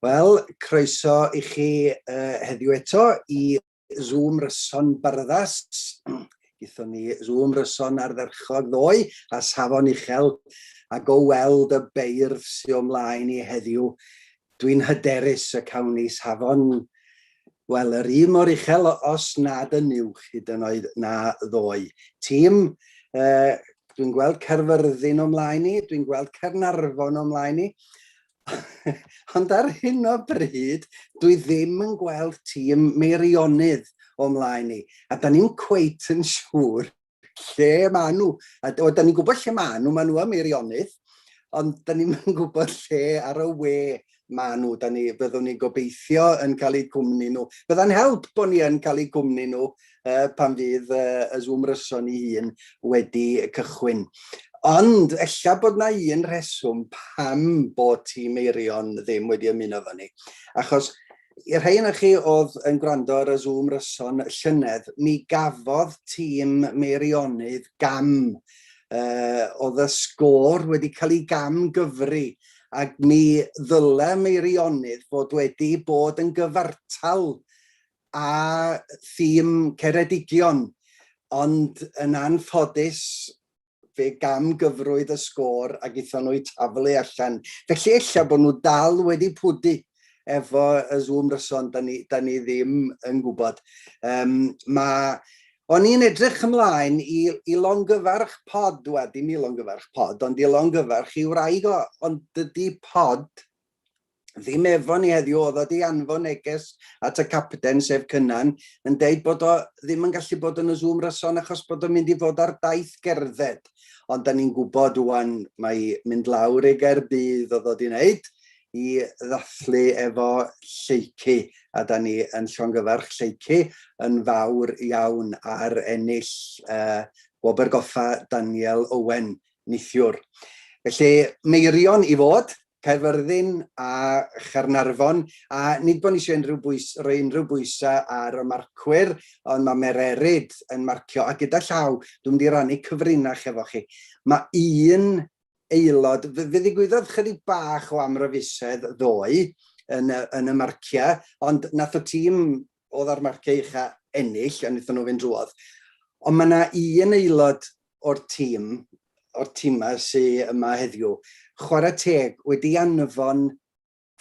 Wel, croeso i chi uh, heddiw eto i Zoom Ryson Barddas. Gaethon ni Zoom Ryson ardderchog ddoe a safon uchel ac o weld y beirdd sy o mlaen i heddiw, dwi'n hyderus y cawn ni safon, wel, yr un mor uchel os nad yn uwch hyd yn oed na ddoe. Tîm, uh, dwi'n gweld Caerfyrddin o mlaen i, dwi'n gweld Caernarfon o mlaen i, Ond ar hyn o bryd, dwi ddim yn gweld tîm Meirionnydd o mlaen ni. A da ni'n cweit yn siŵr lle maen nhw. A o, da ni'n gwybod lle maen nhw, maen nhw ym Meirionnydd, ond da ni'n yn gwybod lle ar y we maen nhw. Da ni, byddwn ni'n gobeithio yn cael eu cwmni nhw. Bydda'n help bod ni yn cael eu cwmni nhw uh, pan fydd uh, y Zoom Ryson ei hun wedi cychwyn. Ond ella bod na un rheswm pam bod tîm Meirion ddim wedi ymuno efo ni. Achos i'r rhai yna chi oedd yn gwrando ar y Zoom Ryson llynedd, mi gafodd tîm Meirionydd gam. Uh, oedd y sgôr wedi cael ei gam gyfri ac mi ddyle Meirionydd fod wedi bod yn gyfartal a thîm Ceredigion, ond yn anffodus fe gam gyfrwyd y sgôr ac aethon nhw i taflu allan. Felly ella bod nhw dal wedi pwdu efo y Zoom Ryson, da ni, da ni ddim yn gwybod. Um, mae O'n i'n edrych ymlaen i, i longyfarch pod, wel, dim i longyfarch pod, ond i longyfarch i wraig o, ond dydy pod ddim efo ni heddiw, oedd o 'di anfon neges at y capten, sef Cynan, yn deud bod o ddim yn gallu bod yn y Zoom Ryson achos bod o'n mynd i fod ar daith gerdded. Ond da ni'n gwybod ŵan mai mynd lawr i Gaerdydd oedd o 'di wneud i ddathlu efo Lleucu, a da ni yn llongyfarch Lleucu yn fawr iawn ar ennill uh, Gwobr Goffa Daniel Owen neithiwr. Felly, Meirion i fod, Caerfyrddin a Chaernarfon, a nid bod ni eisiau unrhyw bwys, rhoi unrhyw bwysau ar y marcwyr, ond mae Mererid yn marcio, a gyda llaw, dwi'n mynd i rannu cyfrinach efo chi. Mae un aelod, fe, fe ddigwyddodd chydig bach o amryfusedd ddoe yn y, yn y marciau, ond nath y tîm oedd ar marciau ucha ennill, a wnaethon nhw fynd drwodd. Ond mae yna un aelod o'r tîm, o'r timau sy yma heddiw, chwarae teg, wedi anfon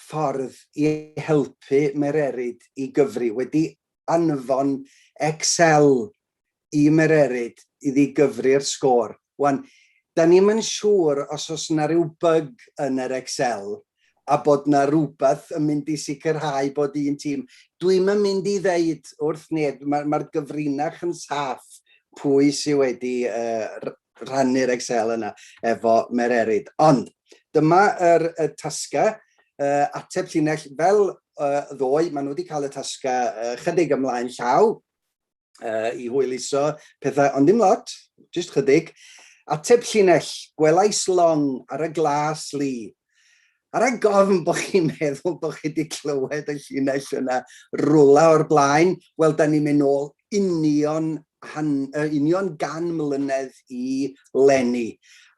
ffordd i helpu Mererid i gyfri, wedi anfon Excel i Mererid iddi gyfri'r sgôr. Wan, da ni'm yn siŵr os oes 'na ryw bug yn yr Excel a bod 'na rywbeth yn mynd i sicrhau bod un tîm... Dwi'm yn mynd i ddeud wrth neb, mae'r ma gyfrinach yn saff pwy sydd wedi uh, rhannu'r Excel yna efo Mererid. Ond dyma yr, y tasgau, uh, ateb llinell fel uh, ddoe, maen nhw wedi cael y tasgau uh, chydig ymlaen llaw, uh, i hwyluso pethau, ond dim lot, jyst chydig. Ateb llinell, gwelais long ar y glas lu. Ar y gofn bod chi'n meddwl bod chi wedi clywed y llinell yna rwla o'r blaen, wel, da ni'n mynd nôl union, han, uh, union gan mlynedd i leni,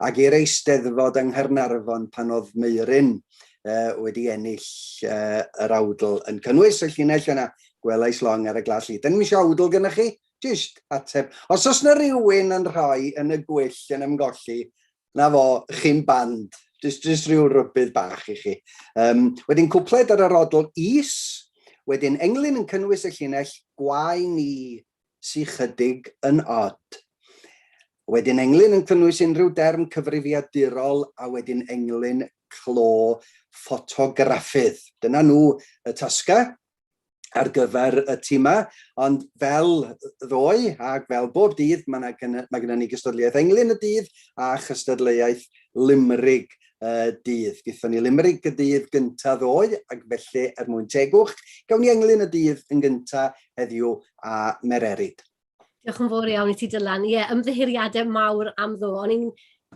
ac i'r Eisteddfod yng Nghaernarfon pan oedd Meuryn uh, wedi ennill uh, yr awdl yn cynnwys y llinell yna. Gwelais long ar y glas lu. Da ni'm eisiau awdl gyda chi, jyst ateb. Os oes na rhywun yn rhoi yn y gwyll yn ymgolli, na fo, chi'n band. Jyst, jyst rhyw rybudd bach i chi. Um, wedyn cwpled ar yr odl is, wedyn englyn yn cynnwys y llinell gwae ni sy chydig yn od. Wedyn englyn yn cynnwys unrhyw derm cyfrifiadurol a wedyn englyn clo ffotograffydd. Dyna nhw y tasgau ar gyfer y timau, ond fel ddoe ac fel bob dydd, mae yna, mae gennym ni gystadleuaeth englyn y dydd a chystadleuaeth limrig y dydd. Gaethon ni limrig y dydd gyntaf ddoe, ac felly er mwyn tegwch, gawn ni englyn y dydd yn gyntaf heddiw a Mererid. Diolch yn fawr iawn i ti Dylan. Ie, yeah, ymddiheuriadau mawr am ddo. O'n i'n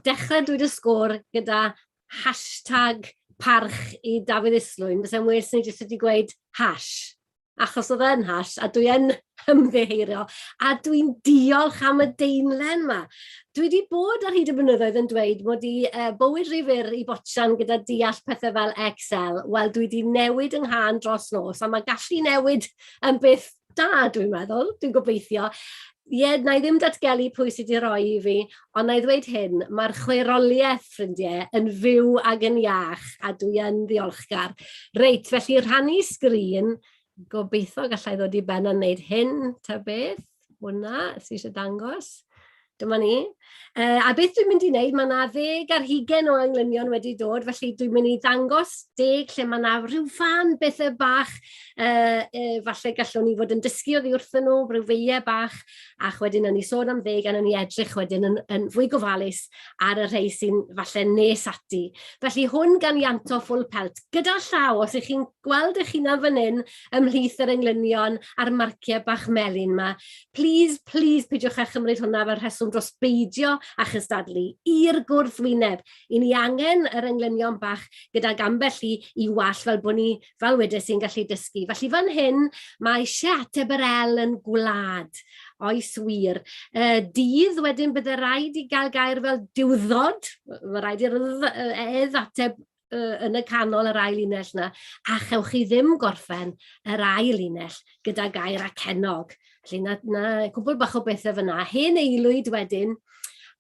dechrau dweud y sgôr gyda hashtag parch i Dafydd Islwyn. Fysa'n well ni jyst wedi gweud hash. achos oedd e'n hash, a dwi yn ymddiheurio, a dwi'n diolch am y deinlen 'ma. Dwi wedi bod ar hyd y blynyddoedd yn dweud mod i uh, bywyd rhy fyr i botsian gyda deall pethau fel Excel. Wel, dwi wedi newid yng nghân dros nos, a mae gallu newid yn beth da, dwi'n meddwl, dwi'n gobeithio. Ie, na i ddim datgelu pwy sydd wedi rhoi i fi, ond na i ddweud hyn, mae'r chwaeroliaeth, ffrindiau, yn fyw ag yn iach, a dwi yn ddiolchgar. Reit, felly rhannu sgrin, gobeithio gallai ddod i ben a wneud hyn, ta beth, hwnna, sydd eisiau dangos. Dyma ni. A beth dwi'n mynd i wneud, mae yna 20 o englynion wedi dod, felly dwi'n mynd i ddangos deg lle mae yna rhyw fan bethau bach, falle gallwn ni fod yn dysgu oddi wrthyn nhw, rhyw feiau bach, ac wedyn nawn ni sôn am ddeg a nawn ni edrych wedyn yn, yn fwy gofalus ar y rhai sy'n falle nes ati. Felly hwn gan Ianto Full Pelt, gyda llaw, os ych chi'n gweld eich hunan fan hyn ymhlith yr englynion a'r marciau bach melyn 'ma, Plîs, plîs peidiwch â chymryd hwnna fel rheswm dros beidio â chystadlu i'r gwrthwyneb. I ni angen yr englynion bach gydag ambell i, i wall fel bod ni, fel wedes i'n gallu dysgu. Felly fan hyn, mae eisiau ateb yr L yn gwlad. Oes wir. Uh, dydd wedyn bydde rhaid i gael gair fel diwddod. Mae rhaid i'r edd ateb yn y canol yr ail linell 'na, a chewch chi ddim gorffen yr ail linell gyda gair acennog. Felly na, na cwbl bach o bethau fyna. Hen aelwyd wedyn,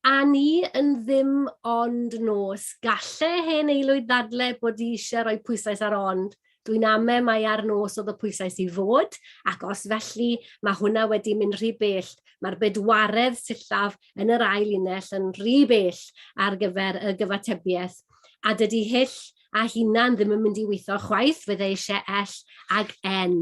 a ni yn ddim ond nos. Galle hen aelwyd ddadle bod i eisiau rhoi pwyslais ar ond. Dwi'n ame mai ar nos oedd y pwyslais i fod, ac os felly, mae hwnna wedi mynd rhy bell. Mae'r bedwaredd sillaf yn yr ail linell yn rhy bell ar gyfer y gyfatebiaeth. A dydy hyll a hunan ddim yn mynd i weithio chwaith, fydde eisiau L ag N.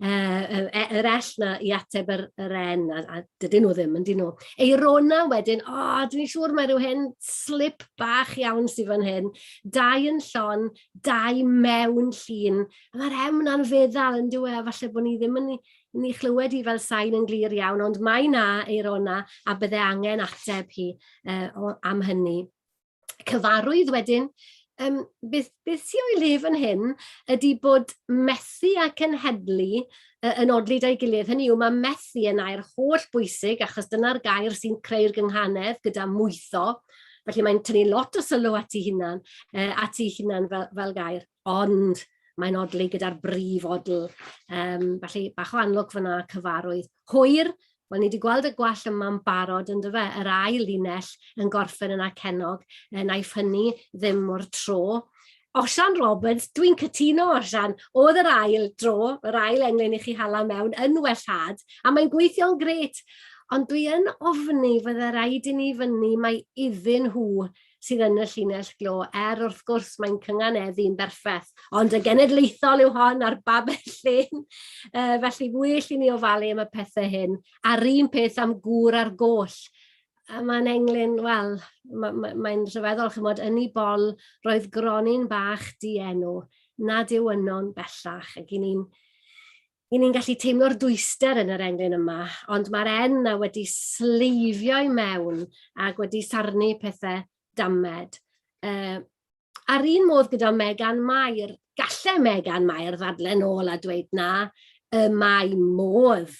Uh, yr L na i ateb yr, yr N, a, a dydyn nhw ddim, yn dyn nhw. Eirona wedyn, o, oh, dwi'n siŵr mae rhyw hen slip bach iawn sydd fan hyn. Dau yn llon, dau mewn llun. Mae'r M na'n feddal yn dyw e, a falle bod ni ddim yn ni chlywed i fel sain yn glir iawn, ond mae na Eirona a bydde angen ateb hi uh, o, am hynny. Cyfarwydd wedyn, um, beth, beth sy'n o'i le fan hyn ydy bod methu a cenhedlu yn odli da'i gilydd. Hynny yw, mae methu yn air holl bwysig, achos dyna'r gair sy'n creu'r gynghanedd gyda mwytho. Felly mae'n tynnu lot o sylw at ei hunan, at ei hunan fel, fel gair, ond mae'n odli gyda'r brif odl. Um, felly, bach o anlwc fyna, cyfarwydd. Hwyr, Wel, ni wedi gweld y gwall yma'n barod, yn dyfe? Yr ail linell yn gorffen yn acennog, naiff hynny ddim o'r tro. Osian Roberts, dwi'n cytuno, Osian, oedd yr ail dro, yr ail englyn i chi hala mewn yn wellhad, a mae'n gweithio'n gret, ond dwi yn ofni fydde rhaid i ni fyny mai iddyn nhw sydd yn y llinell glo, er wrth gwrs mae'n cynganeddu'n berffaith, ond y genedlaethol yw hon a'r babell llun, uh, felly well i ni ofalu am y pethau hyn. A'r un peth am gŵr ar goll, a mae'n englyn, wel, mae'n ma, ma rhyfeddol, chymod, yn ei bol roedd gronyn bach dienw, nad yw yno'n bellach, ac i ni'n i ni'n gallu teimlo'r dwyster yn yr englyn yma, ond mae'r en na wedi sleifio i mewn ac wedi sarnu pethau damed. Uh, a'r un modd gyda Megan Mair, gallai Megan Mair ddadle nôl a dweud na, y mae modd.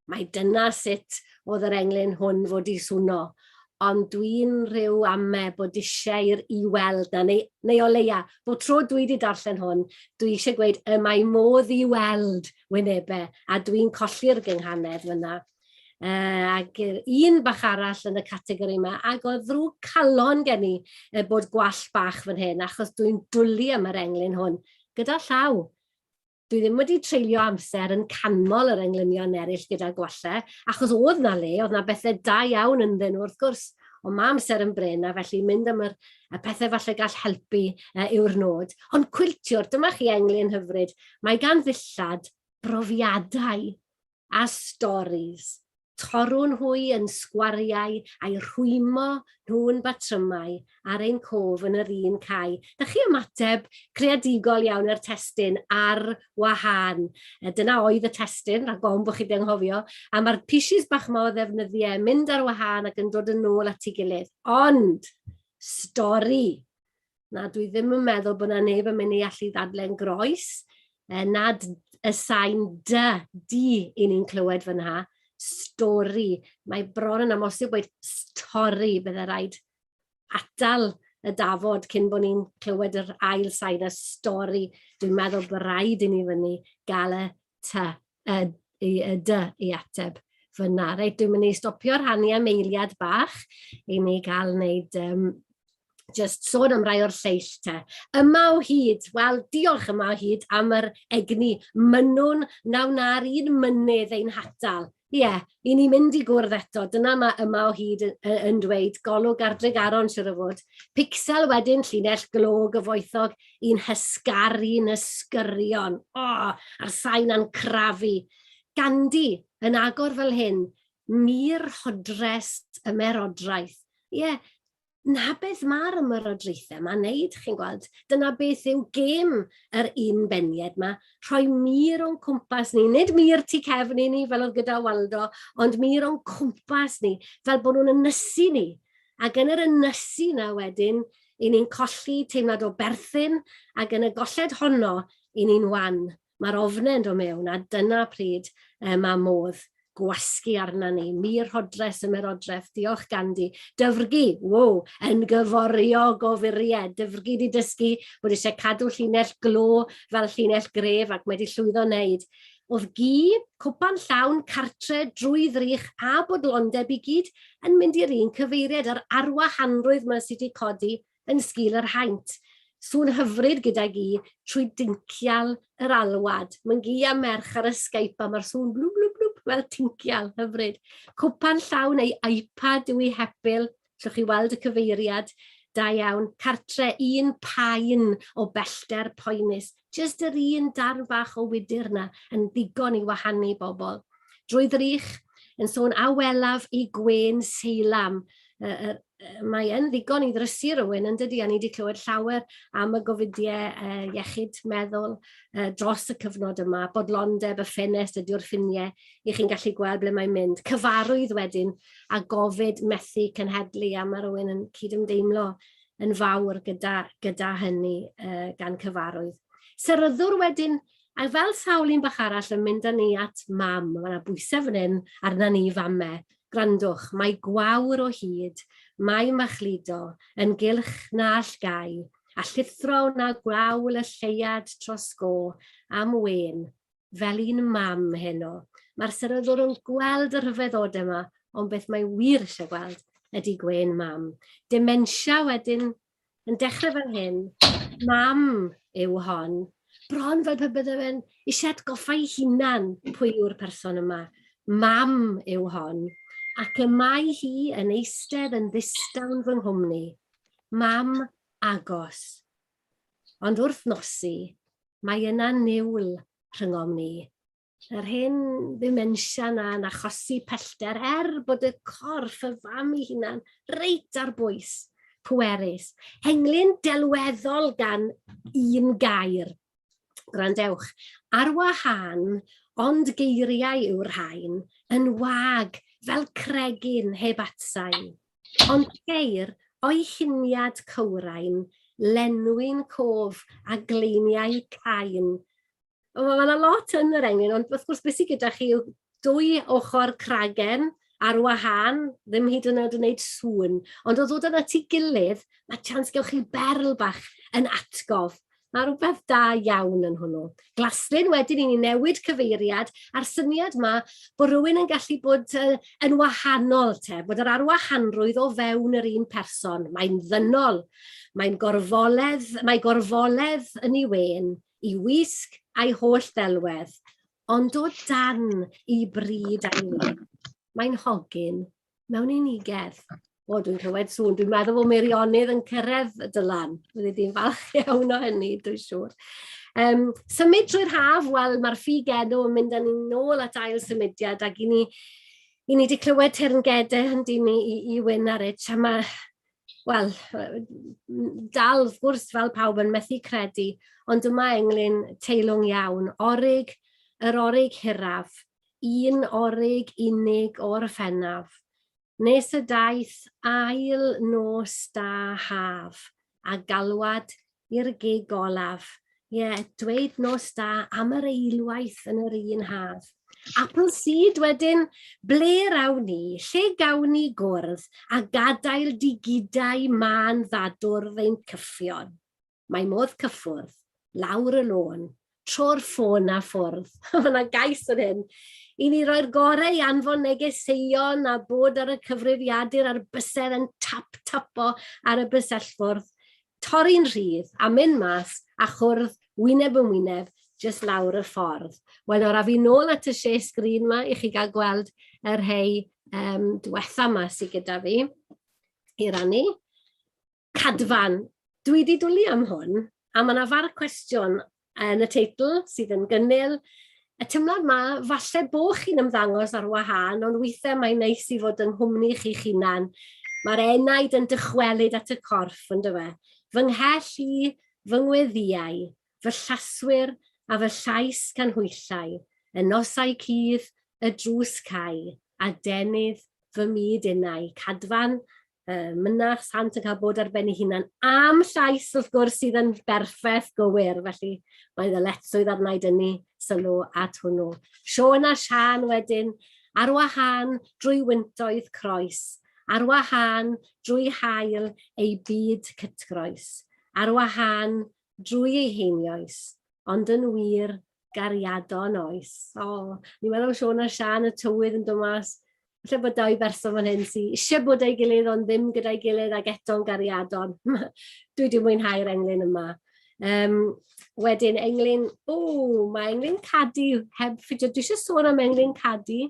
Mae dyna sut oedd yr englyn hwn fod i swno. Ond dwi'n rhyw ame bod eisiau i'r i weld na, neu, neu o leia, bod tro dwi wedi darllen hwn, dwi eisiau gweud y mae modd i weld wynebau, a dwi'n colli'r gynghanedd fyna. Uh, ac un bach arall yn y categori yma, ac oedd ddrwg calon gen i bod gwall bach fan hyn, achos dwi'n dwlu am yr englyn hwn, gyda llaw. Dwi ddim wedi treulio amser yn canmol yr englynion eraill gyda gwallau, achos oedd na le, oedd na bethau da iawn ynddyn nhw wrth gwrs, ond mae amser yn brin a felly mynd am yr, y pethau falle gall helpu uh, yw'r nod. Ond cwiltiwr, dyma chi englyn hyfryd, mae gan ddillad brofiadau a storis. Torrwn hwy yn sgwariau a'i rhwymo nhw'n batrymau ar ein cof yn yr un cae. Da chi ymateb creadigol iawn i'r testun ar wahân. Dyna oedd y testun, rhag ofn bod chi wedi anghofio. A mae'r pishis bach ma o ddefnyddiau yn mynd ar wahân ac yn dod yn ôl at ei gilydd. Ond, stori! Na, dwi ddim yn meddwl bod 'na neb yn mynd i allu ddadle'n groes. Nad y sain dy, di, i ni'n clywed fan'na, stori. Mae bron yn amhosib gweud stori, bydde rhaid atal y dafod cyn bod ni'n clywed yr ail sain y stori. Dwi'n meddwl bod rhaid i ni fyny gael y t, y, y, y d i ateb fyna. Reit, dwi'n mynd i stopio rhannu am eiliad bach i ni gael wneud um, just sôn am rai o'r lleill te. Yma o hyd, wel, diolch yma o hyd am yr egni. Mynnwn na wna'r un mynydd ein hatal. Ie, yeah, i ni mynd i gwrdd eto. Dyna mae yma o hyd yn, yn dweud, golwg ar Dregaron, siwr o fod. Pixel wedyn, llinell glo gyfoethog i'n hysgaru'n ysgyrion. O, oh, a'r sain a'n crafu. Gandhi, yn agor fel hyn, mur rhodres ymerodraeth. Ie, yeah, 'na beth mae'r ymerodraethau 'ma'n neud, chi'n gweld. Dyna beth yw gêm yr unbeniad 'ma, rhoi mur o'n cwmpas ni, nid mur tu cefn i ni fel oedd gyda Waldo, ond mur o'n cwmpas ni, fel bod nhw'n ynysu ni. Ac yn yr ynysu 'na wedyn, i ni'n colli teimlad o berthyn, ac yn y golled honno, i ni'n wan. Mae'r ofnau'n dod mewn, a dyna pryd mae modd gwasgu arna ni. Mur rhodres ymerodraeth, diolch Gandhi. Dyfrgi, wow, yn gyforiog o furiau. Dyfrgi di dysgu bod eisiau cadw llinell glo fel llinell gref ac mae wedi llwyddo wneud. Oedd gi, cwpan llawn, cartre, drwy ddrych a bodlondeb i gyd yn mynd i'r un cyfeiriad, yr arwahanrwydd yma sydd wedi codi yn sgil yr haint. Sŵn hyfryd gyda gi trwy dincial yr alwad. Mae'n gi a merch ar y Skype a mae'r sŵn blwb blwb blwb fel tincial hyfryd. Cwpan llawn ei iPad yw ei hepil. Allwch chi weld y cyfeiriad. Da iawn. Cartre un paen o bellter poenus. Jyst yr un darn bach o wydr na yn ddigon i wahanu bobl. Drwy ddrych yn sôn a welaf i gwên Seilam. Uh, mae yn ddigon i ddrysu rhywun yn dydy, a ni wedi clywed llawer am y gofidiau iechyd meddwl dros y cyfnod yma, bodlondeb y ffenest ydyw'r ffiniau, i chi'n gallu gweld ble mae'n mynd. Cyfarwydd wedyn a gofid methu cenhedlu, a mae rhywun yn cydymdeimlo yn fawr gyda, gyda hynny gan cyfarwydd. Seryddwr wedyn, a fel sawl un bach arall yn mynd â ni at mam, mae yna bwysau fan hyn arna ni famau, Gwrandwch, mae gwawr o hyd, mae machludo yn gylch na all gau, a llithro wna gwawl y lleuad tros go am wên, fel un mam heno. Mae'r seryddwr yn gweld y rhyfeddodau yma, ond beth mae wir eisiau gweld ydy gwên mam. Dementia wedyn yn dechrau fel hyn, mam yw hon, bron fel pe bydde fe'n eisiau atgoffa ei hunan pwy yw'r person yma. Mam yw hon, ac y mae hi yn eistedd yn ddistaw'n fy nghwmni. Mam agos. Ond wrth nosi, mae yna niwl rhyngom ni. Yr hen ddementia 'na yn achosi pellter, er bod y corff y fam ei hunan reit ar bwys, pwerus. Englyn delweddol gan un gair. Gwrandewch, ar wahân, ond geiriau yw'r rhain, yn wag, fel cregyn heb atsain. Ond ceir o'i huniad cywrain, lenwi'n cof a gleiniau cain. Mae yna lot yn yr englyn, ond wrth gwrs beth sydd gyda chi yw dwy ochr cragen ar wahân, ddim hyd yn oed yn gwneud sŵn, ond o ddod yn at ei gilydd, mae chance gewch chi berl bach yn atgof. Mae rhywbeth da iawn yn hwnnw. Glaslyn wedyn i ni newid cyfeiriad a'r syniad yma bod rhywun yn gallu bod yn wahanol te, bod yr arwahanrwydd o fewn yr un person. Mae'n ddynol, mae'n gorfoledd, mae gorfoledd yn ei wên, i wisg a'i holl ddelwedd, ond o dan i bryd a'i le, mae'n hogyn mewn unigedd. O, dwi'n clywed sŵn. Dwi'n meddwl bod Meirionydd yn cyrraedd Dylan. Fyddi di'n falch iawn o hynny, dwi'n siŵr. Um, symud trwy'r haf, wel, mae'r ffug enw yn mynd â ni nôl at ail symudiad ac i ni, i ni wedi clywed teyrngedau yn dyn ni i, i Wyn a Rich, a mae wel, dal wrth gwrs fel pawb yn methu credu, ond dyma englyn teilwng iawn, orig, yr orig hiraf, un orig unig o'r ffennaf, nes y daeth ail nos da haf, a galwad i'r gig olaf. Ie, yeah, dweud nos da am yr eilwaith yn yr un haf. Apple seed wedyn, ble rawn ni, lle gawn ni gwrdd a gadael digidau mân ddadwrdd ein cyffion? Mae modd cyffwrdd, lawr y lôn, tro'r ffôn a ffwrdd. Mae yna gais yn hyn. I ni roi'r gorau i anfon negeseuon a bod ar y cyfrifiadur a'r bysedd yn tap-tapo ar y bysellfwrdd. Torri'n rhydd a mynd mas a chwrdd wyneb yn wyneb jyst lawr y ffordd. Wel, nawr, a fi nôl at y share screen ma i chi gael gweld y rhai um, diwetha ma sydd gyda fi i rannu. Cadfan. Dwi wedi dwlu am hwn, a mae yna far cwestiwn yn y teitl sydd yn gynnil. Y teimlad ma, falle bo chi'n ymddangos ar wahân, ond weithiau mae'n neis i fod yng nghwmni chi'ch hunan. Mae'r enaid yn dychwelyd at y corff, yn dyfe. Fy nghell i, fy ngweddïau, fy llaswyr a fy llais canhwyllau, y nosau cudd, y drws cau, a denydd fy myd innau. Cadfan, uh, mynach sant yn cael bod ar ben ei hunan am llais wrth gwrs sydd yn berffaith gywir, felly mae ddyletswydd arna i dynnu sylw at hwnnw. Siôn a Siân wedyn, ar wahân drwy wyntoedd croes, ar wahân drwy hael ei byd cytgroes, ar wahân drwy ei heinioes, ond yn wir gariadon oes. O, oh, ni'n meddwl am Siôn a Siân, y tywydd yn dod mas. Falle bod dau berson fan hyn sy'n eisiau bod â'i gilydd ond ddim gyda'i gilydd ac eto'n gariadon. Dwi wedi mwynhau'r englyn yma. Um, wedyn, englyn, o, mae englyn Cadi heb ffitio. Dwi eisiau sôn am englyn Cadi,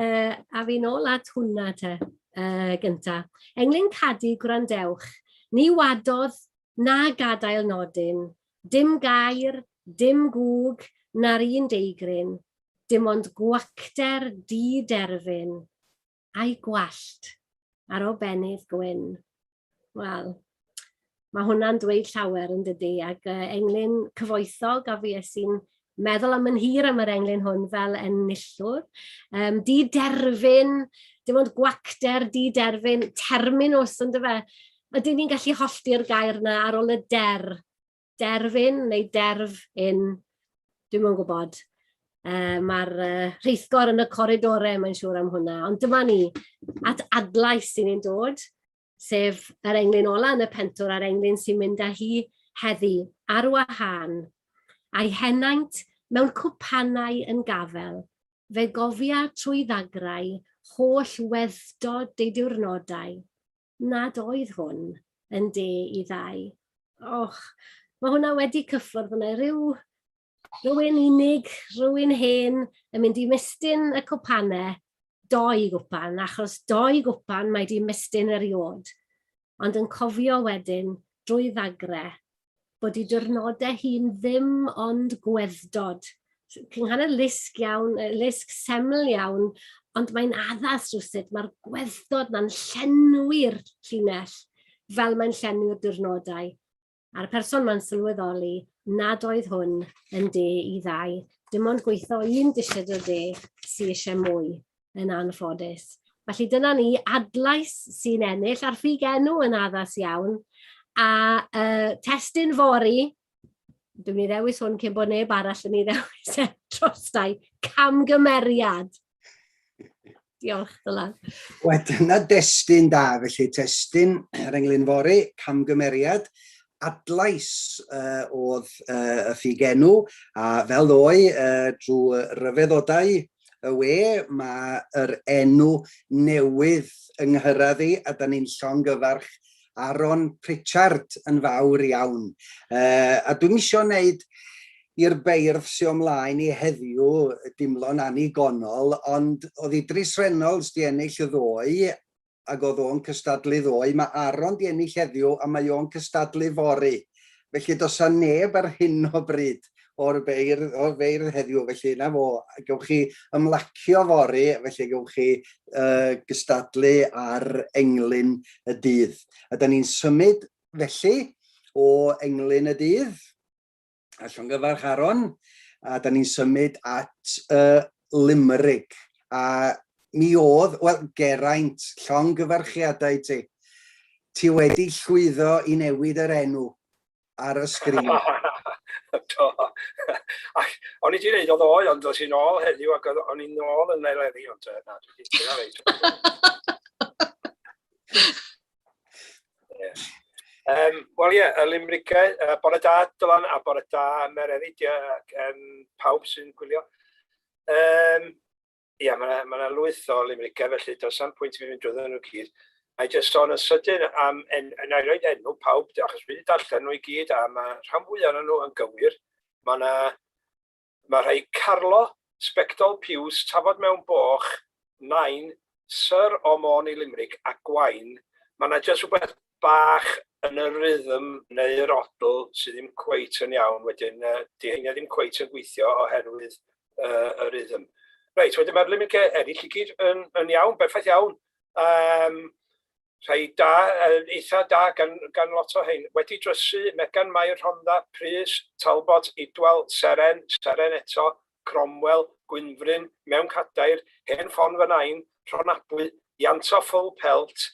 uh, a fi nôl at hwnna te, uh, gynta. Englyn Cadi, gwrandewch. Ni wadodd na gadael nodyn, dim gair, dim gŵg, na'r un deigryn, dim ond gwacter di-derfyn, a'i gwallt ar obennydd gwyn. Wel, mae hwnna'n dweud llawer yn dydy, ac uh, englyn cyfoethog a fi i'n meddwl am yn hir am yr englyn hwn fel enillwr. Um, di-derfyn, dim ond gwacter di-derfyn, terminus, yn dyfe? Ydyn ni'n gallu hollti'r gair yna ar ôl y der? Derfyn neu derf in? Dwi'm yn gwybod. Uh, Mae'r uh, rheithgor yn y coridorau, mae'n siŵr am hwnna. Ond dyma ni, at adlais sy'n ni'n dod, sef yr englyn ola yn y pentwr a'r englyn sy'n mynd â hi heddi, ar wahân, a'i henaint mewn cwpanau yn gafel, fe gofia trwy ddagrau holl weddtod ei diwrnodau, nad oedd hwn yn de i ddau. Och, mae hwnna wedi cyffwrdd yna, rhyw rhywun unig, rhywun hen yn mynd i mestyn y cwpanau, doi gwpan, achos doi gwpan mae di mestyn eriod, ond yn cofio wedyn drwy ddagre bod i diwrnodau hi'n ddim ond gweddod. Cynghanedd lusg iawn, lusg seml iawn, ond mae'n addas rhywsut, mae'r gweddod na'n llenwi'r llinell fel mae'n llenwi'r diwrnodau. A'r person ma'n sylweddoli nad oedd hwn yn de i ddau. Dim ond gweithio un disied o de sy eisiau mwy, yn anffodus. Felly dyna ni, adlais sy'n ennill, a'r ffug enw yn addas iawn. A uh, testun fory, dwi'n mynd i ddewis hwn cyn bod neb arall yn ei ddewis e drostai, camgymeriad. Diolch, Dylan. Wel, dyna destun da, felly testun yr englyn fory, camgymeriad, adlais uh, oedd uh, y ffugenw, a fel ddoe, uh, drwy ryfeddodau y we, mae yr enw newydd yng nghyrraedd i, a da ni'n llongyfarch Aaron Pritchard yn fawr iawn. Uh, a dwi'n isio wneud i'r beirdd sy o mlaen i heddiw dimlo'n annigonol, ond oedd Idris Reynolds di ennill y ddoe, ac oedd o'n cystadlu ddoe, mae Aaron di ennill heddiw a mae o'n cystadlu fory. Felly does 'na neb ar hyn o bryd o'r beirdd, o'r feirdd heddiw, felly na fo, gewch chi ymlacio fory, felly gewch chi uh, gystadlu ar englyn y dydd. A da ni'n symud felly o englyn y dydd, a llongyfarch Aaron, a da ni'n symud at y uh, limerick. A mi oedd, wel, Geraint, llongyfarchiadau ti. Ti wedi llwyddo i newid yr enw ar y sgrin. Do. Ac o'n i wedi dweud o ddoe, ond dos i'n ôl heddiw ac o'n i'n ôl yn Eleri, ond na, dwi wedi dyna reit. Yeah. Wel ie, yeah, y limrigau, bore da Dylan a bore da Mererid, yeah, pawb sy'n gwylio. Ia, mae yna ma lwyth o limrigau, felly does am pwynt i fi fynd drwyddyn nhw gyd. Na i jyst sôn yn sydyn am, en, na i roed enw pawb, achos fi wedi darllen nhw i gyd, a mae rhan fwyaf ohonyn nhw yn gywir. Mae yna, mae rhai Carlo, Sbectol Piws, Tafod Mewn Boch, Nain, Syr o Môn i Limrig a Gwain. Mae yna jyst rhywbeth bach yn y rhythm neu'r odl sydd ddim cweit yn iawn, wedyn uh, di heina ddim cweit yn gweithio oherwydd uh, y rhythm. Reit, wedyn mae'r limrigau eraill i gyd yn, yn iawn, berffaith iawn. Um, rhai da, eitha da gan, gan lot o hein. Wedi drysu, Megan Mair Rhondda, Prys, Talbot, Idwal, Seren, Seren eto, Cromwell, Gwynfryn, Mewn Cadair, Hen Ffon Fy Nain, Rhonabwy, Ianto Ffwl Pelt,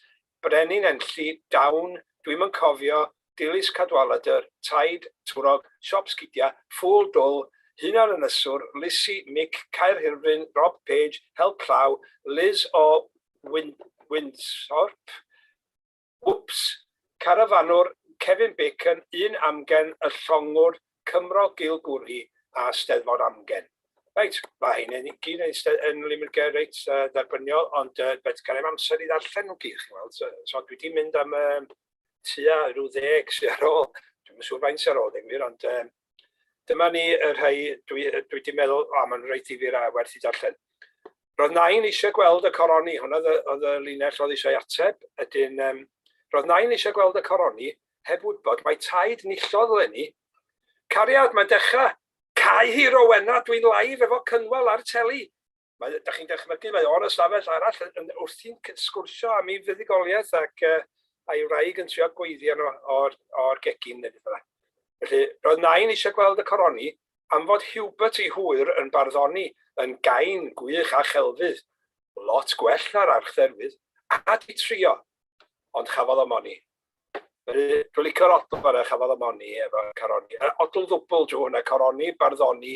Brenin Enlli, Dawn, Dwi'm yn cofio, Dilys Cadwaladr, Taid, Twrog, Siop Sgidia, Ffŵl Dwl, Hunan Ynyswr, Lisi, Mick, Caerhirfryn, Rob Page, Help Llaw, Liz o Windsorp, Wps, Carafanwr, Kevin Bacon, Un Amgen, Y Llongwr, Cymro Gil Gwrhi a Steddfod Amgen. Reit, mae hyn yn gyd yn, yn limrigau reit uh, dderbyniol, ond uh, bet gael i'm amser i ddarllen nhw gyd, chi'n weld. So, so dwi wedi mynd am um, tua rhyw ddeg sydd ar ôl. Dwi'n siŵr faint sydd ar ôl, ddim wir, ond um, dyma ni y rhai dwi, dwi wedi meddwl, o, oh, mae'n reit ddifyr a werth i darllen. Roedd nain eisiau gweld y coroni, hwnna oedd y linell oedd eisiau ateb, ydyn, um, roedd nain eisiau gweld y coroni, heb wybod mae taid nillodd leni. Cariad, mae'n dechrau! Cau hi Rowena, dwi'n live efo Cynwal ar teli! Mae, da chi'n dychmygu, mae o'r ystafell arall yn, wrthi'n sgwrsio am ei fuddugoliaeth ac uh, a'i wraig yn trio gweiddi arno o'r, or gegin neu beth bynnag. Felly, roedd nain eisiau gweld y coroni am fod Hubert ei hwyr yn barddoni yn gain gwych a chelfydd, lot gwell na'r archdderwydd, a di trio, ond chafodd o moni. Dwi'n licio'r odl fanna, chafodd o moni efo coroni. Odl ddwbl drwy hwnna, coroni, barddoni,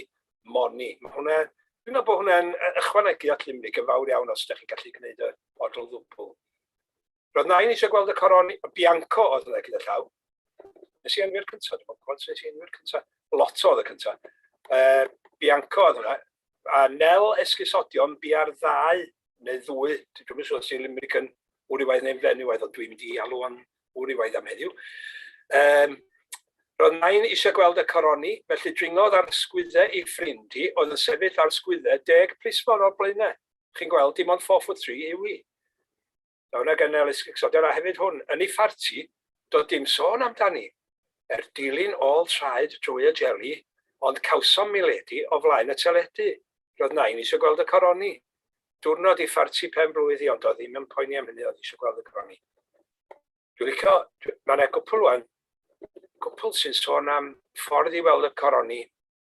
moni. Mae hwnna, dwi'n meddwl bod hwnna'n ychwanegu at Limerick yn fawr iawn os ydych chi'n gallu gwneud y odl ddwbl. Roedd nain eisiau gweld y coroni, Bianco oedd hwnna gyda llaw. Nes i enwi'r cyntaf, dwi'n gwybod nes i enwi'r cyntaf. Lotto oedd y cyntaf. Uh, Bianco oedd hwnna. A Nel Esgusodion bia'r ddau neu ddwy, dwi'm yn siŵr os 'di limerick yn wrywaidd neu'n fenywaidd, ond dwi'n mynd i alw o'n wrywaidd am heddiw. Um, roedd nain eisiau gweld y coroni, felly dringodd ar sgwyddau ei ffrind hi, oedd yn sefyll ar sgwyddau deg plismon o'r blaenau. Chi'n gweld, dim ond 4 foot 3 yw hi. Daw yna gan Elis Exoder a hefyd hwn, yn ei pharti, doedd dim sôn amdani. Er dilyn ôl traed drwy y jeli, ond cawsom miledi o flaen y teledu. Roedd nain eisiau gweld y coroni. Diwrnod i pharti pen blwydd hi, ond doedd ddim yn poeni am hynny, oedd eisiau gweld y coroni. Dwi'n licio, mae yna gwpl wan, gwpl sy'n sôn am ffordd i weld y coroni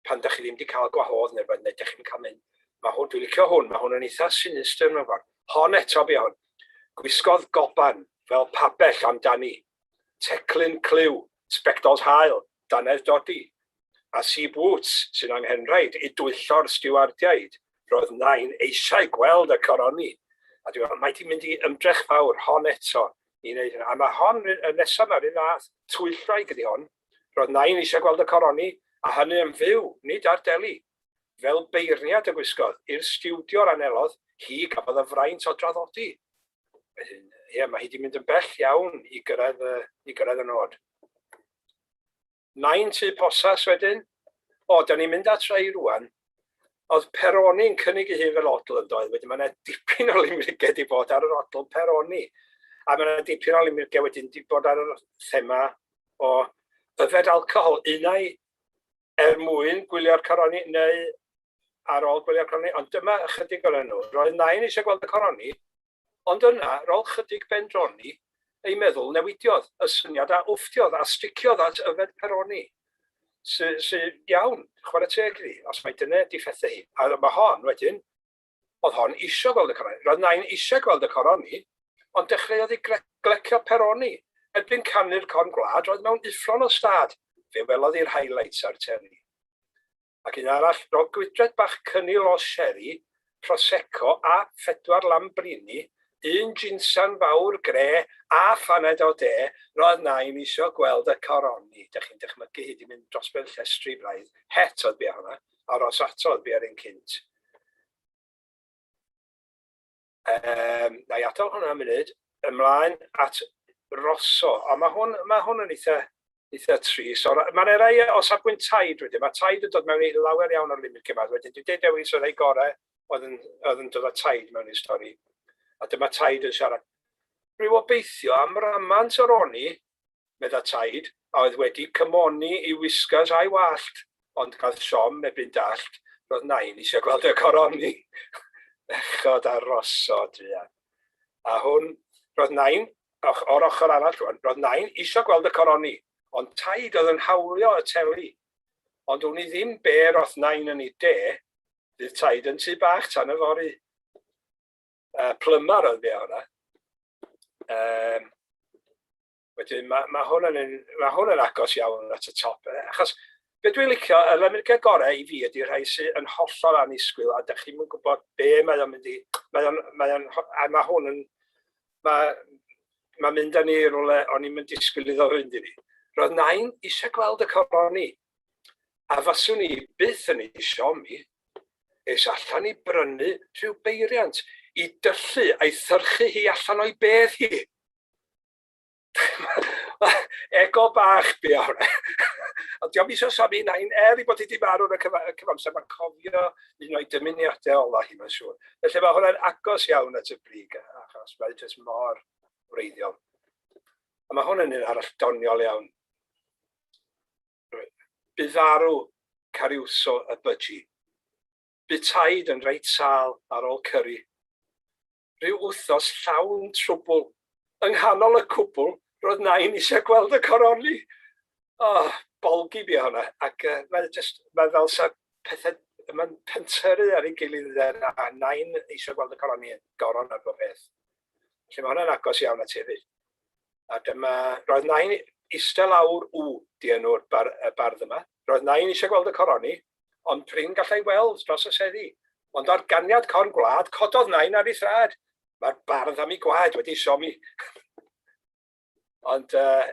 pan da chi ddim wedi cael gwahodd neu rhywbeth, neu da chi'n cael mynd. Mae hwn, dwi'n licio hwn, mae hwn yn eitha sinister mewn ffordd. Hon eto, be hwn. Gwisgodd goban fel pabell amdani. Teclyn clyw, sbectols haul, dannedd dodi. A sea boots sy'n anghenraid i dwyllo'r stiwardiaid. Roedd nain eisiau gweld y coroni. A dwi'n meddwl, mae di mynd i ymdrech fawr hon eto i wneud hynna. A mae hon, y nesaf mae'r un fath, twyllwraig ydi hon. Roedd nain eisiau gweld y coroni, a hynny yn fyw, nid ar deli. Fel beirniad y gwisgodd, i'r stiwdio'r anelodd, hi gafodd y fraint o draddodi. Wedyn, ie, mae hi wedi mynd yn bell iawn i gyrraedd, i gyrraedd y nod. Nain Tŷ Posas wedyn. O, da ni'n mynd at rai rwan. Oedd Peroni'n cynnig ei hun fel odl yn doedd, wedyn mae yna dipyn o limrigau wedi bod ar yr odl Peroni. A mae yna dipyn o limrigau wedyn wedi bod ar yr thema o yfed alcohol, unai er mwyn gwylio'r coroni neu ar ôl gwylio'r coroni, ond dyma ychydig o'n nhw. Roedd nain eisiau gweld y coroni, Ond yna, ar ôl chydig bendroni, ei meddwl newidiodd, y syniad a wfftiodd a sticiodd at yfed Peroni. Sy, sy, iawn, chwarae teg iddi, os mai dyna 'di phethau hi. A mae hon, wedyn, oedd hon isio gweld y coroni. Roedd nain eisiau gweld y coroni, ond dechreuodd hi glecio Peroni. Erbyn canu'r corn gwlad, roedd mewn uffron o stad. Fe welodd hi'r highlights ar teli. Ac un arall, ro gwydred bach cynnil o sherry, prosecco a phedwar Lambrini, un jinsan fawr gre a phaned o de, roedd Nain isio gweld y coroni. Dych chi'n dychmygu hi 'di mynd dros ben llestri braidd. Het oedd bia hwnna, a rosato oedd bia'r un cynt. Um, na i adael hwnna am munud. Ymlaen at Rosso. A mae hwn, mae hwn yn eitha, eitha tris. Mae'n rai o safbwynt taid wedyn. Mae taid yn dod mewn i lawer iawn o'r limit yma. Wedyn dwi'n dweud dewis o'r rhai gorau oedd yn, oedd yn dod â taid mewn i'r stori. A dyma taid yn siarad. Rhyw obeithio am ramant o'r oni, medda taid, a oedd wedi cymoni i wisgars a'i wallt, ond gath siom ebyn dallt, roedd nain eisiau gweld y coroni. Bechod ar Rosso, druan. A hwn, roedd nain, och, o'r ochr arall rwan, roedd nain eisiau gweld y coroni, ond taid oedd yn hawlio y teli. Ond wn i ddim be roth nain yn ei de, fydd taid yn tŷ bach tan yfory. Plymar oedd be hwnna. Um, wedyn mae, mae, hwn yn, mae hwn yn agos iawn at y top. Achos be dwi'n licio, y lemyrgau gorau i fi ydy rhai sydd yn hollol annisgwyl a dych chi'n gwybod be mae o'n mynd i... Mae o'n, mae o'n, a mae hwn yn... Mae, mae mynd â ni i rywle o'n i'n mynd disgwyl iddo fynd i ni. Roedd nain eisiau gweld y coroni, a faswn i byth yn ei siomi. Es allan i brynu rhyw beiriant i dyllu a'i thyrchu hi allan o'i bedd hi. Ego bach bu hwnna. Ond diolch eisiau siomi nain, er i bod hi wedi marw yn y cyf cyfamser, mae'n cofio un o'i dymuniadau ola hi, mae'n siŵr. Felly mae hwnna'n agos iawn at y brig, achos mae'n jyst mor wreiddiol. A mae hwn yn un arall doniol iawn. Bu farw Caruso y Budgie. Bu taid yn reit sâl ar ôl cyri. Rhyw wythnos llawn trwbwl. Yng nghanol y cwbl, roedd nain eisiau gweld y coroni. Oh, bolgi bu hwnna. Ac uh, mae just, mae fel sa pethau, mae'n pentyrru ar ei gilydd a nain eisiau gweld y coroni yn goron ar bob peth. Felly mae hwnna'n agos iawn at hefyd. A dyma, roedd nain eistedd lawr w, di enw'r bar, y bardd yma. Roedd nain eisiau gweld y coroni, ond prin gallai weld dros y seddi. Ond ar ganiad corn gwlad, cododd nain ar ei thraed. Mae'r bardd am ei gwaed wedi siomi. Ond uh,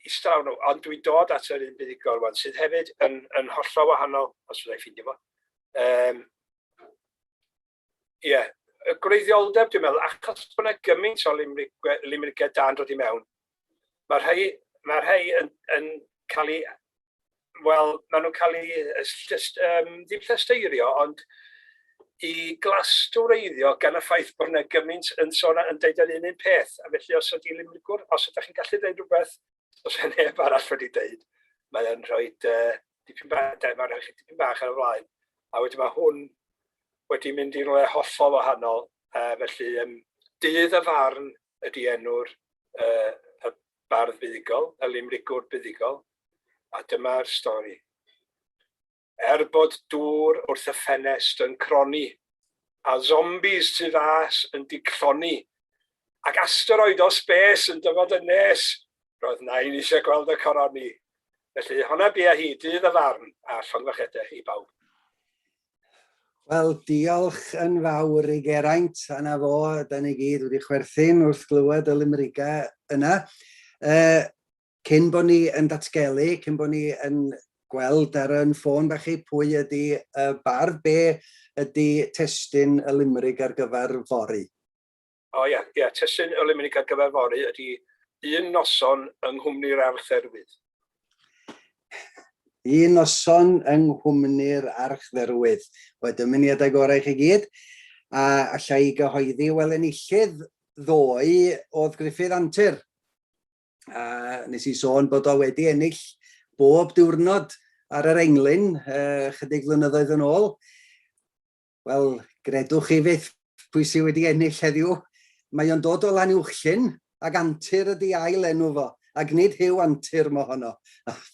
eistedd lawr nhw. Ond dwi'n dod at yr un buddugol rwan, sydd hefyd yn, yn hollol wahanol, os fyddai ffeindio fo. Um, Ie, y gwreiddioldeb dwi'n meddwl, achos bod yna gymaint o limrigau da'n dod i mewn, mae rhai, mae rhai yn, yn cael ei, wel, maen nhw'n cael ei, just, um, ddim llesteirio, ond i glastwreiddio gan y ffaith bod yna gymaint yn sôn yn deud yr un un peth. A felly os ydy limrigwr, os ydych chi'n gallu deud rhywbeth, os yna neb arall wedi deud, mae o'n rhoi uh, dipyn bach, mae'n rhoi chi dipyn bach ar y flaen. A wedyn mae hwn wedi mynd i rywle hollol wahanol, uh, felly um, Dydd y Farn ydy enw'r uh, y bardd buddugol, y limrigwr buddugol, a dyma'r stori. Er bod dŵr wrth y ffenest yn cronni, a zombies tu fas yn diglloni, ac asteroid o spes yn dyfod yn nes, roedd nain eisiau gweld y coroni. Felly, honna bia hi, dydd y farn, a llongyfarchiadau i bawb. Wel, diolch yn fawr i Geraint, a na fo, da ni gyd wedi chwerthin wrth glywed y limrigau yna. Uh, cyn bod ni yn datgelu, cyn bod ni yn gweld ar yn ffôn bach chi pwy ydy y bardd, be ydy testun y limrig ar gyfer fory? O ia, ia, testun y limrig ar gyfer fory ydy Un noson yng nghwmni'r Archdderwydd. Un noson yng nghwmni'r Archdderwydd. Wel, dymuniadau gorau i chi gyd. A alla i gyhoeddi, wel, enillydd ddoe oedd Gruffydd Antur. A nes i sôn bod o wedi ennill bob diwrnod ar yr englyn uh, chydig flynyddoedd yn ôl. Wel, gredwch chi fyth pwy sydd wedi ennill heddiw. Mae o'n dod o Lanuwchllyn, ac Antur ydy ail enw fo, ac nid Huw Antur mohono.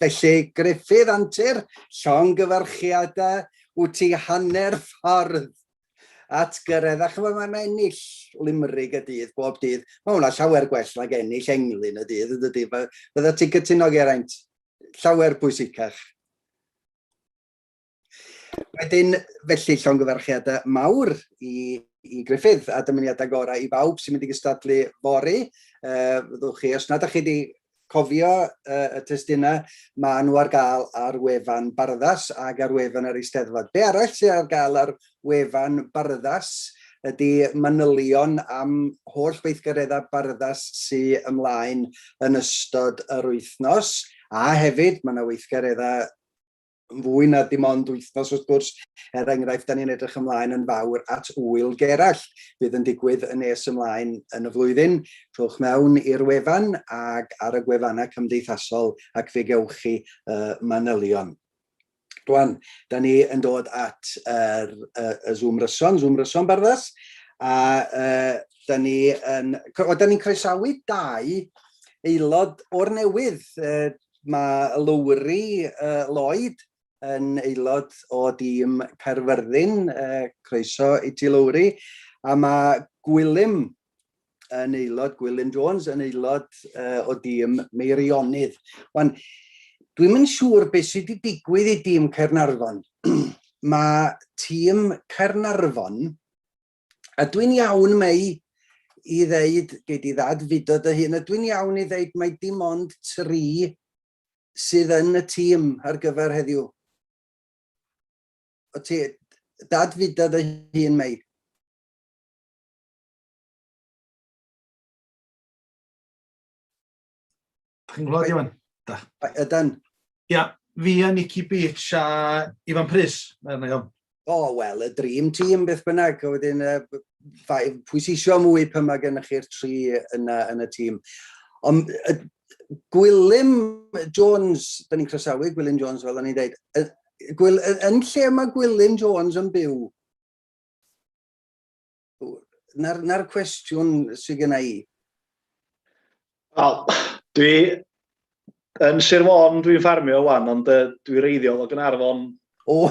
Felly, Gruffydd Antur, llongyfarchiadau, wyt ti hanner ffordd at gyrraedd. A chymod, mae'n ennill limrig y dydd bob dydd. Mae hwnna llawer gwell nag ennill englyn y dydd, yn dydy? Fydda ti'n cytuno, Geraint? Llawer pwysicach. Wedyn, felly, llongyfarchiadau mawr i, i Griffith a dymuniadau gorau i bawb sy'n mynd i gystadlu fory. Fyddwch chi, os nad ydych chi wedi cofio y testunau, maen nhw ar gael ar wefan Barddas ac ar wefan yr Eisteddfod. Be arall sydd ar gael ar wefan Barddas ydy manylion am holl weithgareddau Barddas sy ymlaen yn ystod yr wythnos, a hefyd mae yna weithgareddau yn fwy na dim ond wythnos wrth gwrs, er enghraifft, da ni'n edrych ymlaen yn fawr at Ŵyl Gerallt, fydd yn digwydd yn nes ymlaen yn y flwyddyn. Rhowch mewn i'r wefan ac ar y gwefannau cymdeithasol ac fe gewch chi y manylion. Rwan, da ni yn dod at yr, y, y Zoom Ryson, Zoom Ryson Barddas, a uh, da ni yn, o, da ni'n croesawu dau aelod o'r newydd. Uh, mae Lowri uh, Lloyd yn aelod o dîm Caerfyrddin, uh, croeso i ti Lowri, a mae Gwilym yn aelod, Gwilym Jones yn aelod uh, o dîm Meirionydd. Wan, dwi'm yn siŵr beth sydd wedi digwydd i dîm Caernarfon. Mae tîm Caernarfon, a dwi'n iawn mei i ddeud, gei di ddad fudo dy hun, a dwi'n iawn i ddeud mai dim ond tri sydd yn y tîm ar gyfer heddiw. O ti, dad fudo dy hun, mei. Chi'n gwybod, Iwan? Da. Ydan. Ia, fi a Nicky Beach a Ifan Prys. Mae'n iawn. O, oh, wel, y dream team, beth bynnag. A wedyn, uh, pwy sy'n isio mwy pan mae gennych chi'r tri yna yn y tîm. Ond uh, Gwilym Jones, da ni'n croesawu Gwilym Jones, fel o'n i'n dweud. Gwyl, yn lle mae Gwilym Jones yn byw? Na'r, na cwestiwn sydd gen i. Wel, dwi yn Sir Fôn, dwi'n ffarmio wan, ond uh, dwi reiddiol o Gynarfon. O!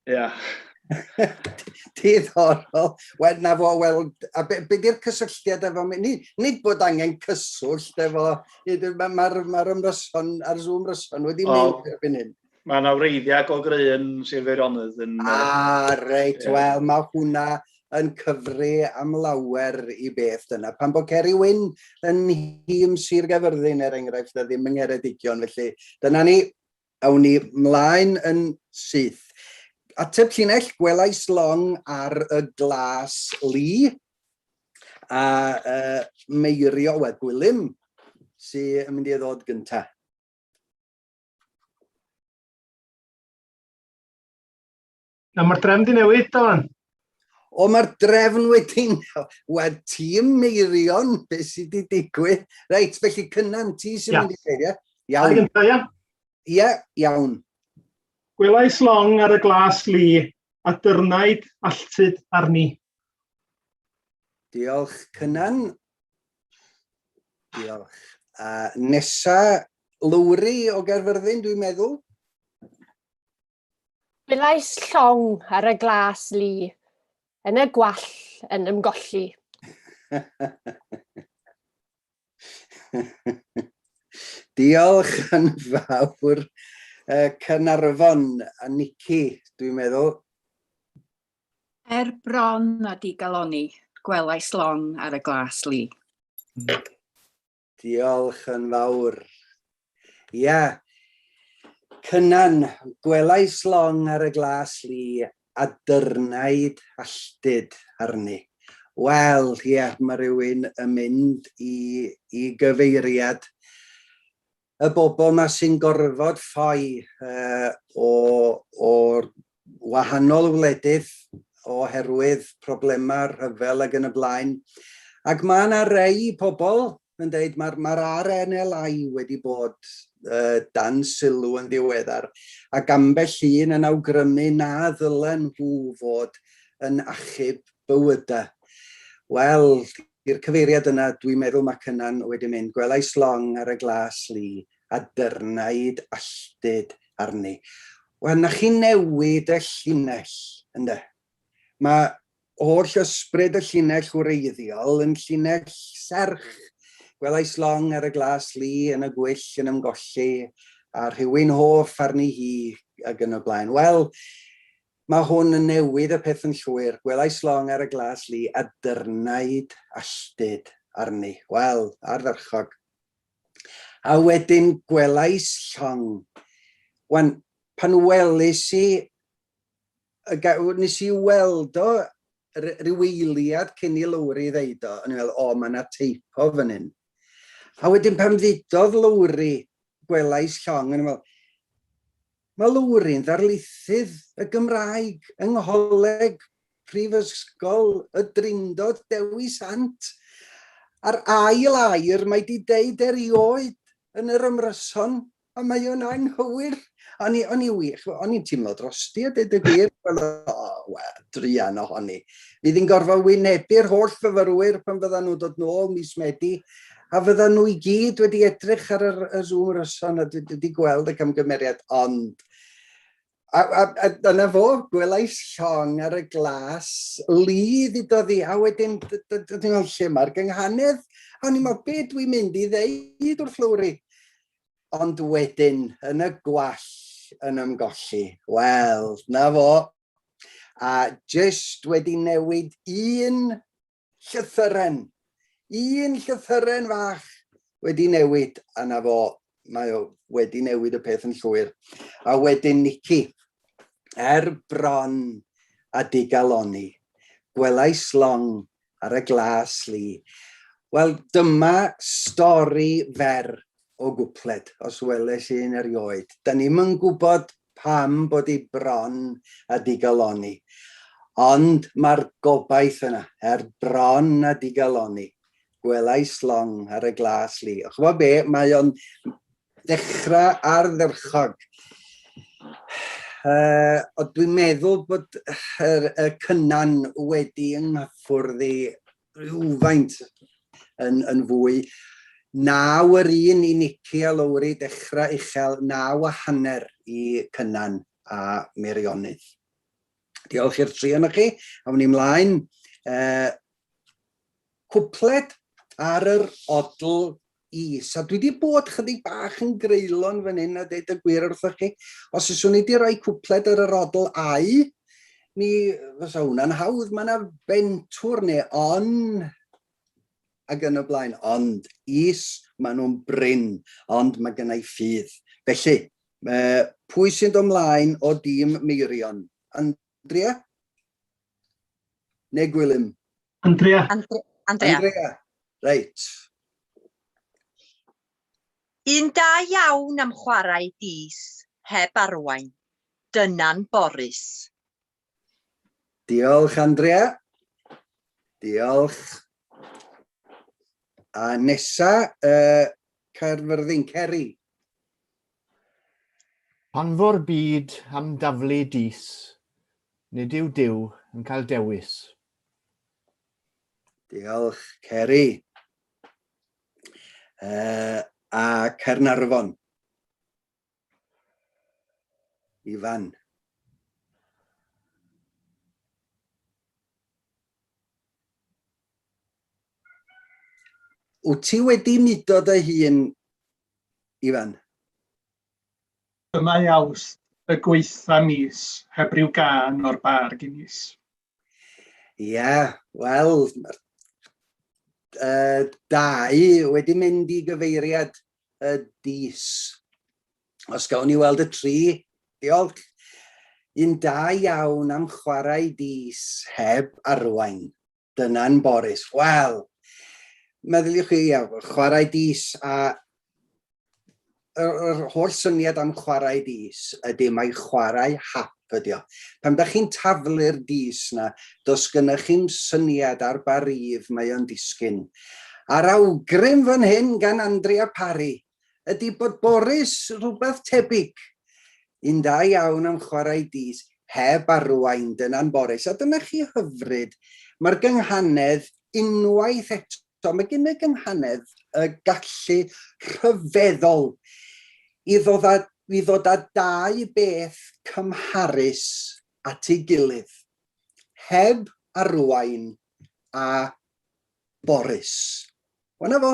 Ia. Diddorol. Wel, na fo, wel, a be, be di'r cysylltiad efo... Nid, nid bod angen cyswllt efo... Mae'r ma, ma, ma ymryson ar Zoom ryson wedi mynd erbyn hyn. Mae yna wreiddiau go gry yn Sir Feirionnydd. Yn, ah, reit, yeah. Wel, mae hwnna yn cyfri am lawer i beth dyna. Pan bod Ceri Wyn yn nhîm Sir Gaerfyrddin, er enghraifft, a ddim yng Ngheredigion, felly dyna ni, awn ni mlaen yn syth. Ateb llinell, gwelais long ar y glas lu, a uh, Meirio, wel, Gwilym, sy'n mynd i ddod gyntaf. Na, mae'r drefn di newid, Dylan. O, mae'r drefn wedi newid. Tîm Meirion, beth sydd wedi digwydd? Reit, felly Cynan, ti sy'n mynd i ddweud, ie? Iawn. Gyntaf, ia? Ie, iawn. Gwelais long ar y glas lu a dyrnaid alltud arni. Diolch, Cynan. Diolch. A nesa, Lowri o Gaerfyrddin, dwi'n meddwl. Gwelais llong ar y glas lu, yn y gwall yn ymgolli. Diolch yn fawr. Caernarfon a Nici, dwi'n meddwl. Er bron a digalonni, gwelais long ar y glas lu. Diolch yn fawr. Ia, Cynan, gwelais long ar y glas lu a dyrnaid alltud arni. Wel, ia, mae rhywun yn mynd i, i gyfeiriad y bobl 'ma sy'n gorfod ffoi uh, o, o'r wahanol wledydd oherwydd problemau rhyfel ac yn y blaen. Ac mae yna rei pobl yn dweud mae'r mae RNLI wedi bod uh, dan sylw yn ddiweddar ac ambell un yn awgrymu na ddylen nhw fod yn achub bywydau. Wel, i'r cyfeiriad yna, dwi'n meddwl mae Cynan wedi mynd. Gwelais long ar y glas lu a dyrnaid alltud arni. Wel, na chi newid y llinell, ynde? Mae holl ysbryd y llinell wreiddiol yn llinell serch. Gwelais long ar y glas lu yn y gwyll yn ymgolli, a rhywun hoff arni hi ac yn y blaen. Wel, Mae hwn yn newid y peth yn llwyr. Gwelais long ar y glas lu a dyrnaid alltud arni. Wel, ardderchog. A wedyn gwelais llong. Wan, pan welis i, nes i weld o rhyw eiliad cyn i Lowri ddeud o, o'n i'n meddwl, o, mae yna teipo fan hyn. A wedyn pan ddudodd Lowri, gwelais llong, o'n i'n meddwl, Mae Lowri'n ddarlithydd y Gymraeg yng Ngholeg Prifysgol y Drindod Dewi Sant, a'r ail air mae 'di deud erioed yn yr ymryson, a mae o'n anghywir. O'n i, o'n i wir, o'n i'n teimlo drosti a deud y gwir, wel, o, wel, druan ohoni. Fydd hi'n gorfod wynebu'r holl fyfyrwyr pan fyddan nhw'n dod nôl mis Medi, A fyddan nhw i gyd wedi edrych ar yr, y Zoom ryson a wedi gweld y camgymeriad, ond a, a, a dyna fo, gwelais llong ar y glas lu ddudodd hi, a wedyn, dwi'n meddwl, lle mae'r gynghanedd? A o'n i'n meddwl, be dwi'n mynd i ddeud wrth Lowri? Ond wedyn, yn y gwall yn ymgolli, wel, na fo. A jyst wedi newid un llythyren, un llythyren fach wedi newid, a 'na fo, mae o wedi newid y peth yn llwyr. A wedyn Nici, er bron a digalonni, gwelais long ar y glas lu. Wel, dyma stori fer o gwpled, os weles i un erioed. Da ni'm yn gwybod pam bod hi bron a digalonni. Ond mae'r gobaith yna, er bron a digalonni. Gwelais long ar y glas lu. Ch'mod be, mae o'n ddechrau ardderchog. Uh, ond dwi'n meddwl bod yr, y cynnan wedi ynghyffwrdd i rhywfaint yn, yn fwy. Naw yr un i Nicky a Lowri, dechrau uchel, 9.5 i Cynan a Meirionydd. Diolch i'r tri ohonoch chi. Awn ni mlaen. Uh, cwpled ar yr odl is. A dwi wedi bod chydig bach yn greulon fan hyn a deud y gwir wrthoch chi. Os yswn i wedi rhoi cwpled ar yr odl au, mi fysa hwnna'n hawdd. Mae yna bentwr neu on ac yn y blaen. Ond is, maen nhw'n brin, ond mae gennau ffydd. Felly, pwy sy'n dod mlaen o dîm Meirion? Andrea? Neu Gwilym? Andrea. Andrea. Andrea. Reit. Un da iawn am chwarae dis heb arwain. Dyna'n Boris. Diolch, Andrea. Diolch. A nesa, uh, Caerfyrddin, Ceri. Pan fo'r byd am daflu dis, nid yw Duw yn cael dewis. Diolch, Ceri. Uh, a Caernarfon. Ifan. Wyt ti wedi mudo dy hun, Ifan? Dyma i Awst, y gwaetha mis, heb ryw gân o'r bar Guinness. Ie, wel, uh, dau wedi mynd i gyfeiriad y dis. Os gawn ni weld y tri, diolch. Un da iawn am chwarae dis heb arwain. Dyna'n Boris. Wel, meddyliwch chi, ia, chwarae dis a yr, yr holl syniad am chwarae dis ydy mai chwarae hap ydy o. Pan da chi'n taflu'r dis na, does gynnech chi'm syniad ar ba rif mae o'n disgyn. A'r awgrym fan hyn gan Andrea Parry ydy bod Boris rhywbeth tebyg. Un da iawn am chwarae dis heb arwain, dyna'n Boris. A dyna chi hyfryd, mae'r gynghanedd unwaith eto, mae gen y gynghanedd y gallu rhyfeddol i ddod â, i ddod â dau beth cymharus at ei gilydd, heb arwain a Boris. Wel, 'na fo.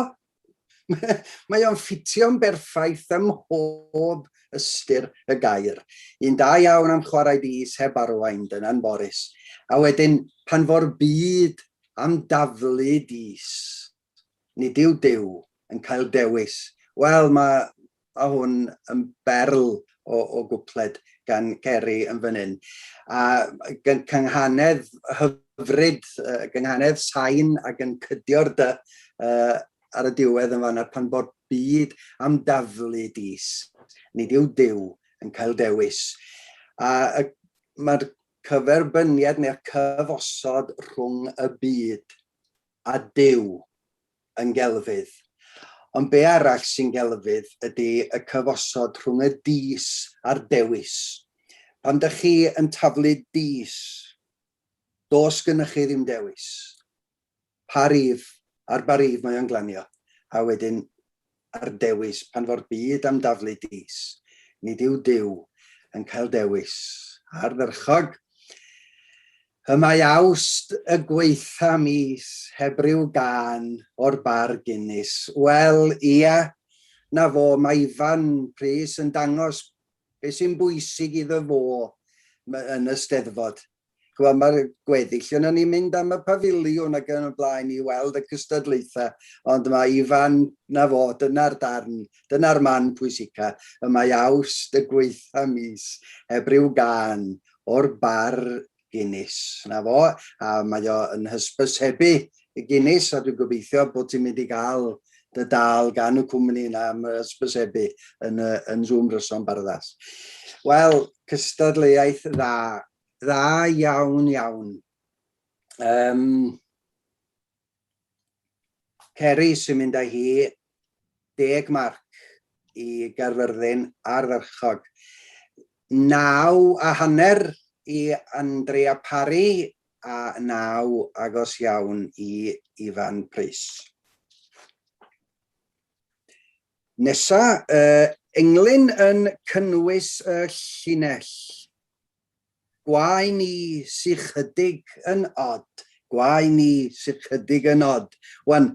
Mae o'n ffitio'n berffaith ym mhob ystyr y gair. Un da iawn am chwarae dis heb arwain, dyna'n Boris. A wedyn, pan fo'r byd am daflu dis, nid yw Duw yn cael dewis. Wel, mae, mae hwn yn berl o, o gwpled gan Ceri yn fan hyn. A cynghanedd hyfryd, gynghanedd sain ac yn cydio'r dy uh, ar y diwedd yn fanna pan bo'r byd am daflu dis. Nid yw Duw yn cael dewis. A mae'r cyferbyniad neu'r cyfosod rhwng y byd a Duw yn gelfydd. Ond be arall sy'n gelfydd ydy y cyfosod rhwng y dis a'r dewis. Pan dych chi yn taflu dis, does gynnych chi ddim dewis. Pa rif, ar ba rif mae o'n glanio, a wedyn ar dewis pan fo'r byd am daflu dis. Nid yw Duw yn cael dewis. Ardderchog. Y mae Awst y gwaetha mis heb ryw gân o'r bar Guinness. Wel, ia, 'na fo, mae Ifan Prys yn dangos be sy'n bwysig iddo fo yn y Steddfod. Ch'mod, mae'r gweddill yna ni'n mynd am y pafiliwn ac yn y blaen i weld y cystadlaethau, ond mae Ifan, 'na fo, dyna'r darn, dyna'r man pwysica, y mae Awst y gwaetha mis heb ryw gân o'r bar Guinness. 'Na fo, a mae o yn hysbysebu Guinness, a dwi'n gobeithio bod ti'n mynd i gael dy dâl gan y cwmni yna am hysbysebu yn, yn Zoom Rhyson Barddas. Wel, cystadleuaeth dda, dda iawn iawn. Um, Ceri sy'n mynd â hi 10 marc i Gaerfyrddin ardderchog. 9.5 i Andrea Parry a 9 agos iawn i Ifan Prys. Nesa, uh, englyn yn cynnwys y llinell. Gwae ni sy chydig yn od. Gwae ni sy chydig yn od. Wan,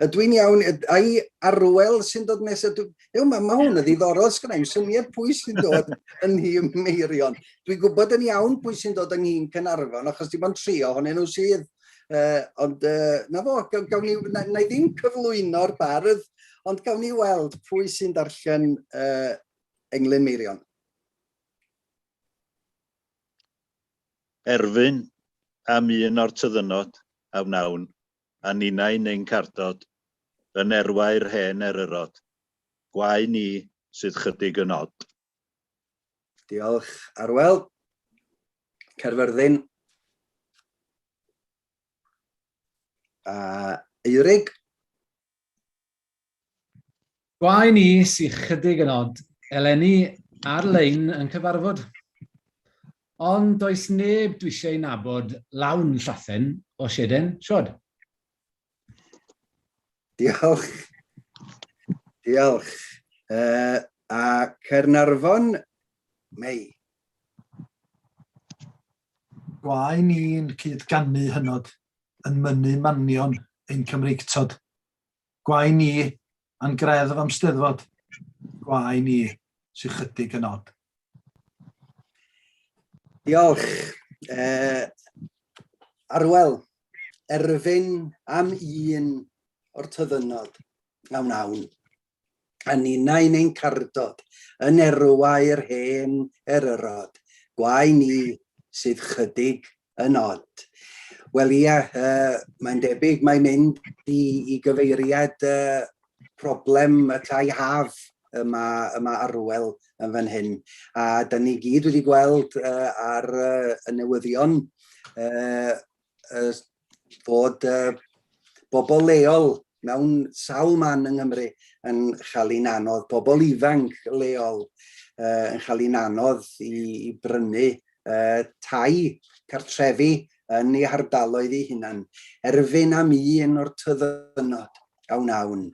ydw i'n iawn, ai Arwel sy'n dod nesaf? Ew, mae ma hwn yn ddiddorol, sgynna i'm syniad pwy sy'n dod yn nhîm Meirion. Dwi'n gwybod yn iawn pwy sy'n dod yng nhîm Caernarfon, achos dim ond tri ohonyn nhw sydd. Uh, ond uh, na fo, gawn, gawn ni, na, na i ddim cyflwyno'r bardd, ond gawn ni weld pwy sy'n darllen uh, Englyn Meirion. Erfyn am un o'r tyddynnod a wnawn, a ninnau neu'n cardod, yn erwau'r hen eryrod. Gwae ni sydd chydig yn od. Diolch, Arwel. Caerfyrddin. A Eurig. Gwae ni sy chydig yn od, eleni ar-lein yn cyfarfod. Ond does neb dwi eisiau ei nabod lawn llathen o sieden, siod. Diolch. Diolch. Uh, a Caernarfon, Mei. Gwae ni'n cyd-ganu hynod, yn mynnu manion ein Cymreictod. Gwae ni, a'n greddf am Steddfod, gwae ni sy chydig yn od. Diolch. Uh, Arwel, erfyn am un o'r tyddynnod a wnawn. A ninnau'n ein cardod, yn erwau'r hen eryrod, gwae ni sydd chydig yn od. Wel ia, uh, mae'n debyg mae'n mynd i, i gyfeiriad uh, problem y tai haf y mae, y mae Arwel yn fan hyn. A da ni gyd wedi gweld uh, ar uh, y newyddion uh, uh, fod uh, bobl leol mewn sawl man yng Nghymru yn chael hi'n anodd, pobl ifanc leol uh, yn chael hi'n anodd i, i brynu uh, tai, cartrefi yn eu hardaloedd eu hunan. Erfyn am un o'r tyddynnod a wnawn,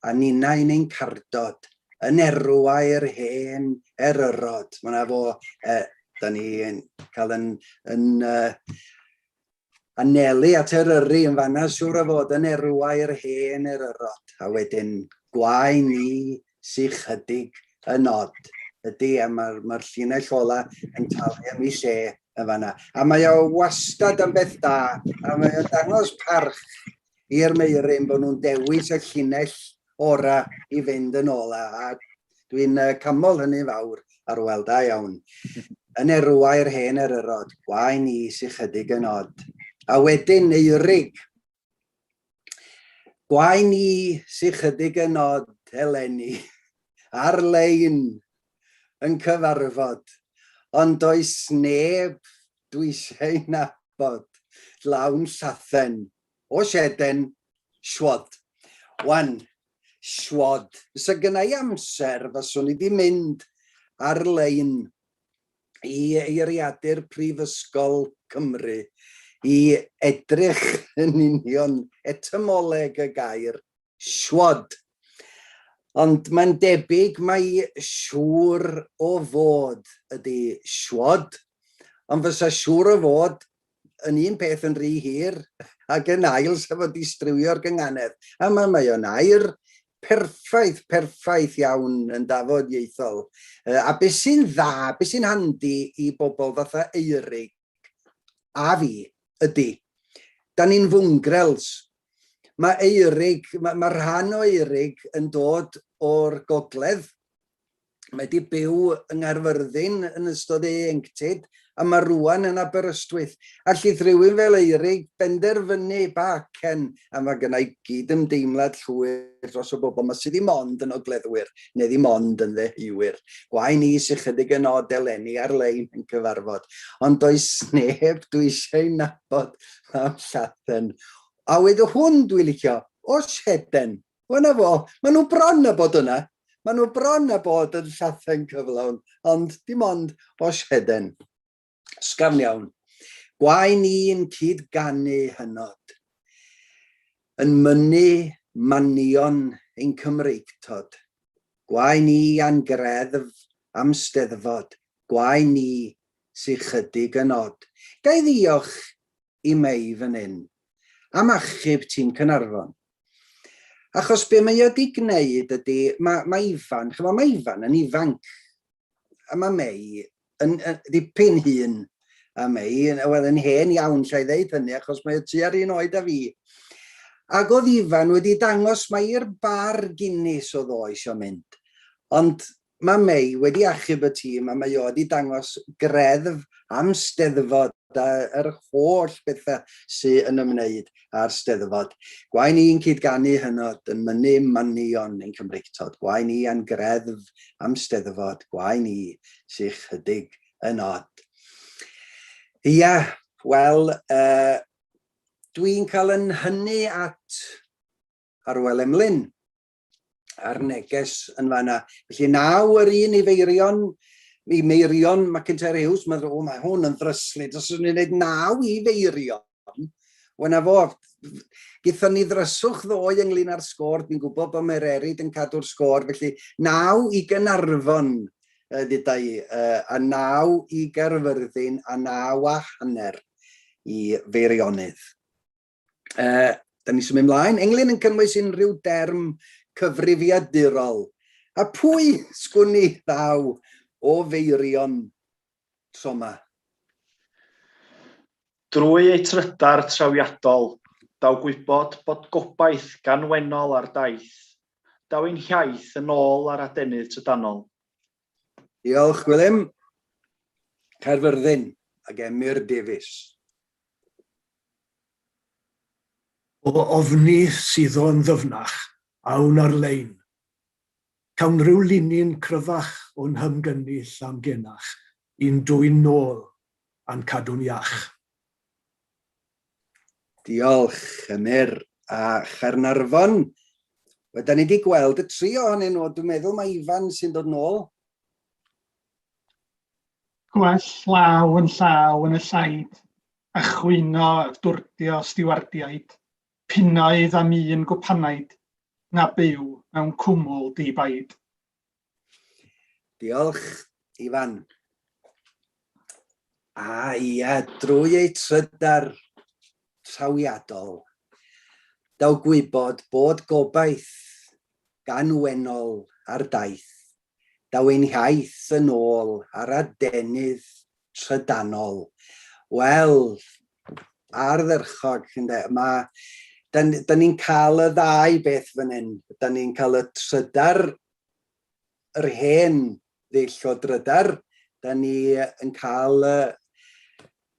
a ninnau'n ein cardod, yn erwau'r hen eryrod. Mae yna fo, eh, da ni'n cael yn, yn uh, Anelu at Eryri yn fanna, siŵr o fod yn erwau'r hen eryrod, a wedyn gwae ni sy chydig yn od. Ydy, a mae'r ma llinell ola yn talu am ei lle yn fanna. A mae o wastad yn beth da, a mae o'n dangos parch i'r Meuryn bod nhw'n dewis y llinell ora i fynd yn ôl, a, a dwi'n canmol hynny fawr ar weld, da iawn. Yn erwau'r hen eryrod, gwae ni sy chydig yn od. A wedyn Eurig. Gwae ni sy chydig yn od eleni, ar-lein, yn cyfarfod, ond does neb dwi eisiau nabod, lawn llathen, o sieden, Shwod. Wan, shwod. Fysa gynna i amser, faswn i 'di mynd ar-lein i eiriadur Prifysgol Cymru i edrych yn union etymoleg y gair shwod. Ond mae'n debyg mai siŵr o fod ydy shwod, ond fysa siŵr o fod yn un peth yn rhy hir, ac yn ail sef fod distrywio'r gynganedd. A mae, mae o'n air perffaith, perffaith iawn yn dafod ieithol. A beth sy'n dda, beth sy'n handi i bobl fatha Eurig a fi, ydy, da ni'n fwngrels. Mae Eurig, mae, mae rhan o Eurig yn dod o'r gogledd, Mae wedi byw yng Nghaerfyrddin yn ystod ei ieuenctid a mae rŵan yn Aberystwyth. Allith rhywun fel Eurig benderfynu ba acen a mae gynna i gydymdeimlad llwyr dros y bobl 'ma sydd ddim ond yn ogleddwyr neu ddim ond yn ddeheuwyr. Gwae ni sy chydig yn od eleni ar-lein yn cyfarfod, ond does neb dwi eisiau nabod am llathen. A wedd hwn dwi licio, oes heden. Wel 'na fo, maen nhw bron â bod yna. Maen nhw bron â bod yn llathen cyflawn, ond dim ond os heden. Ysgafn iawn. Gwae ni'n cyd-ganu hynod, yn mynnu manion ein Cymreictod. Gwae ni a'n greddf am Steddfod, gwae ni sy chydig yn od. Ga i ddiolch i Mei fan hyn am achub tîm Caernarfon. Achos be mae o 'di gwneud ydy, mae, mae Ifan, chymod, mae Ifan yn ifanc, a mae Mei yn, yn dipyn hŷn a Mei, wel yn hen iawn, llai ddeud hynny, achos mae o tua'r un oed â fi. Ac oedd Ifan wedi dangos mai i'r bar Guinness oedd o eisiau mynd. Ond Mae Mei wedi achub y tîm a mae o wedi dangos greddf am Steddfod a yr holl bethau sy yn ymwneud â'r Steddfod. Gwae ni'n cyd-ganu hynod yn mynnu manion ein Cymreictod. Gwae ni a'n greddf am Steddfod. Gwae ni sy chydig yn od. Ia, wel, uh, dwi'n cael yn hynny at Arwel Emlyn. a'r neges yn fanna. Felly naw yr un i Feirion, i Meirion McIntyre Hughes, mae'n o, mae hwn yn ddryslyd, os ydyn ni'n gwneud naw i Feirion, wel na fo, gyda ni ddryswch ddoe ynglyn â'r sgôr, dwi'n gwybod bod Mererid yn cadw'r sgôr, felly naw i Gynarfon, ddeuda i, a naw i Gaerfyrddin, a naw a hanner i Feirionydd. Da ni symud ymlaen. Englyn yn cynnwys unrhyw derm cyfrifiadurol. A pwy sgwn i ddaw o Feirion tro 'ma? Drwy eu trydar trawiadol, daw gwybod bod gobaith gan wennol ar daith. Daw ein hiaith yn ôl ar adenydd trydanol. Diolch, Gwilym. Caerfyrddin ac Emyr Davies. O ofni suddo'n ddyfnach, awn ar-lein. Cawn ryw linyn cryfach o'n hymgynnull amgenach i'n dwyn nôl a'n cadw'n iach. Diolch, Emyr. A Chaernarfon, wel, da ni wedi gweld y tri ohonyn nhw, dwi'n meddwl mae Ifan sy'n dod nôl. Gwell law yn llaw yn y llaid, a chwyno a dwrdio stiwardiaid, punnoedd am un gwpanaid, na byw mewn cwmwl di-baid. Diolch, Ifan. A ia, drwy eu trydar. trawiadol, daw gwybod bod gobaith gan wennol ar daith, daw ein hiaith yn ôl ar adenydd trydanol. Wel, ardderchog, ynde, mae, da, da ni'n cael y ddau beth fan hyn. Da ni'n cael y trydar, yr hen ddull o drydar, da ni yn cael y,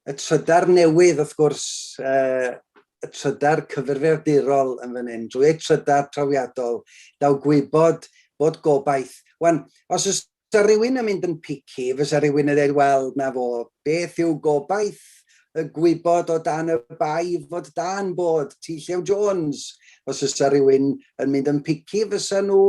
y trydar newydd, wrth gwrs, uh, y trydar cyfrifiadurol yn fan hyn, drwy ei trydar trawiadol, daw gwybod bod gobaith. Wan, os oes rhywun yn mynd yn picky, fysa rhywun yn dweud, wel, na fo, beth yw gobaith y gwybod o dan y bai fod dan bod T. Llew Jones? Os oes rhywun yn mynd yn picky, fysa nhw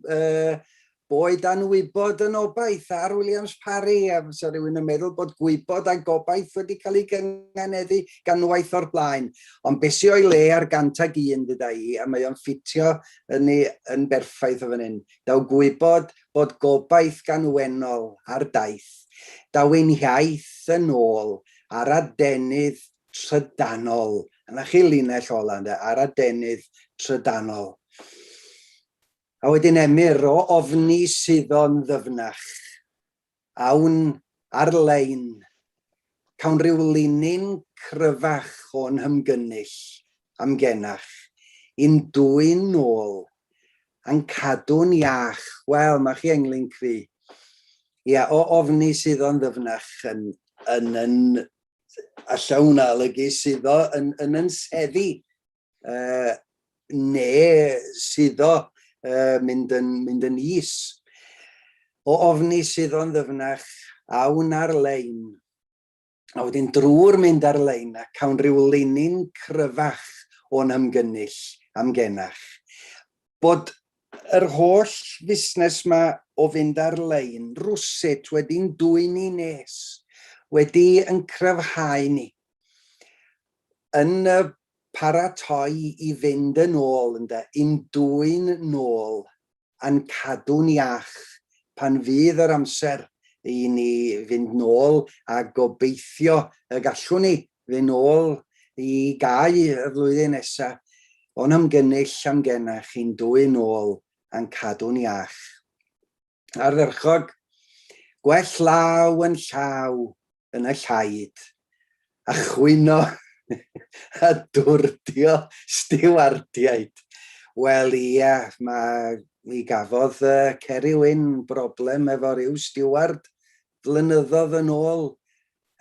uh, Boed anwybod yn obaith ar Williams Parry, a fysa rhywun yn meddwl bod gwybod a gobaith wedi cael ei gynganeddu ganwaith o'r blaen. Ond be sy o'i le ar 101, dyda i, a mae o'n ffitio yn, ei, yn berffaith o fan hyn. Daw gwybod bod gobaith gan wennol ar daith. Daw ein hiaith yn ôl ar adenydd trydanol. Yna chi linell ola, ynde, ar adenydd trydanol. A wedyn Emyr, o ofni suddo'n ddyfnach, awn ar-lein, cawn ryw linyn cryfach o'n hymgynnull amgenach, i'n dwyn nôl, a'n cadw'n iach. Wel, ma' chi englyn cry. Ia, o ofni suddo'n ddyfnach yn, yn, yn, alla hwnna olygu suddo yn, yn yn seddi. uh, ne suddo uh, mynd, yn, mynd yn is. O ofni suddo'n ddyfnach, awn ar-lein. A wedyn drwy'r mynd ar-lein a cawn rhyw linyn cryfach o'n hymgynnull amgenach. Bod yr holl fusnes ma o fynd ar-lein rwsut wedi'n dwyn ni nes, wedi yn cryfhau ni. Yn y paratoi i fynd yn ôl, ynde, i'n dwyn nôl a'n cadw'n iach pan fydd yr amser i ni fynd nôl a gobeithio y gallwn ni fynd nôl i gau y flwyddyn nesa o'n hymgynnull amgenach i'n dwyn nôl a'n cadw'n iach. Ardderchog, gwell law yn llaw yn y llaid, a chwyno a dwrdio stiwardiaid. Wel ia, mae, mi gafodd uh, Ceri Wyn broblem efo rhyw stiward flynyddoedd yn ôl,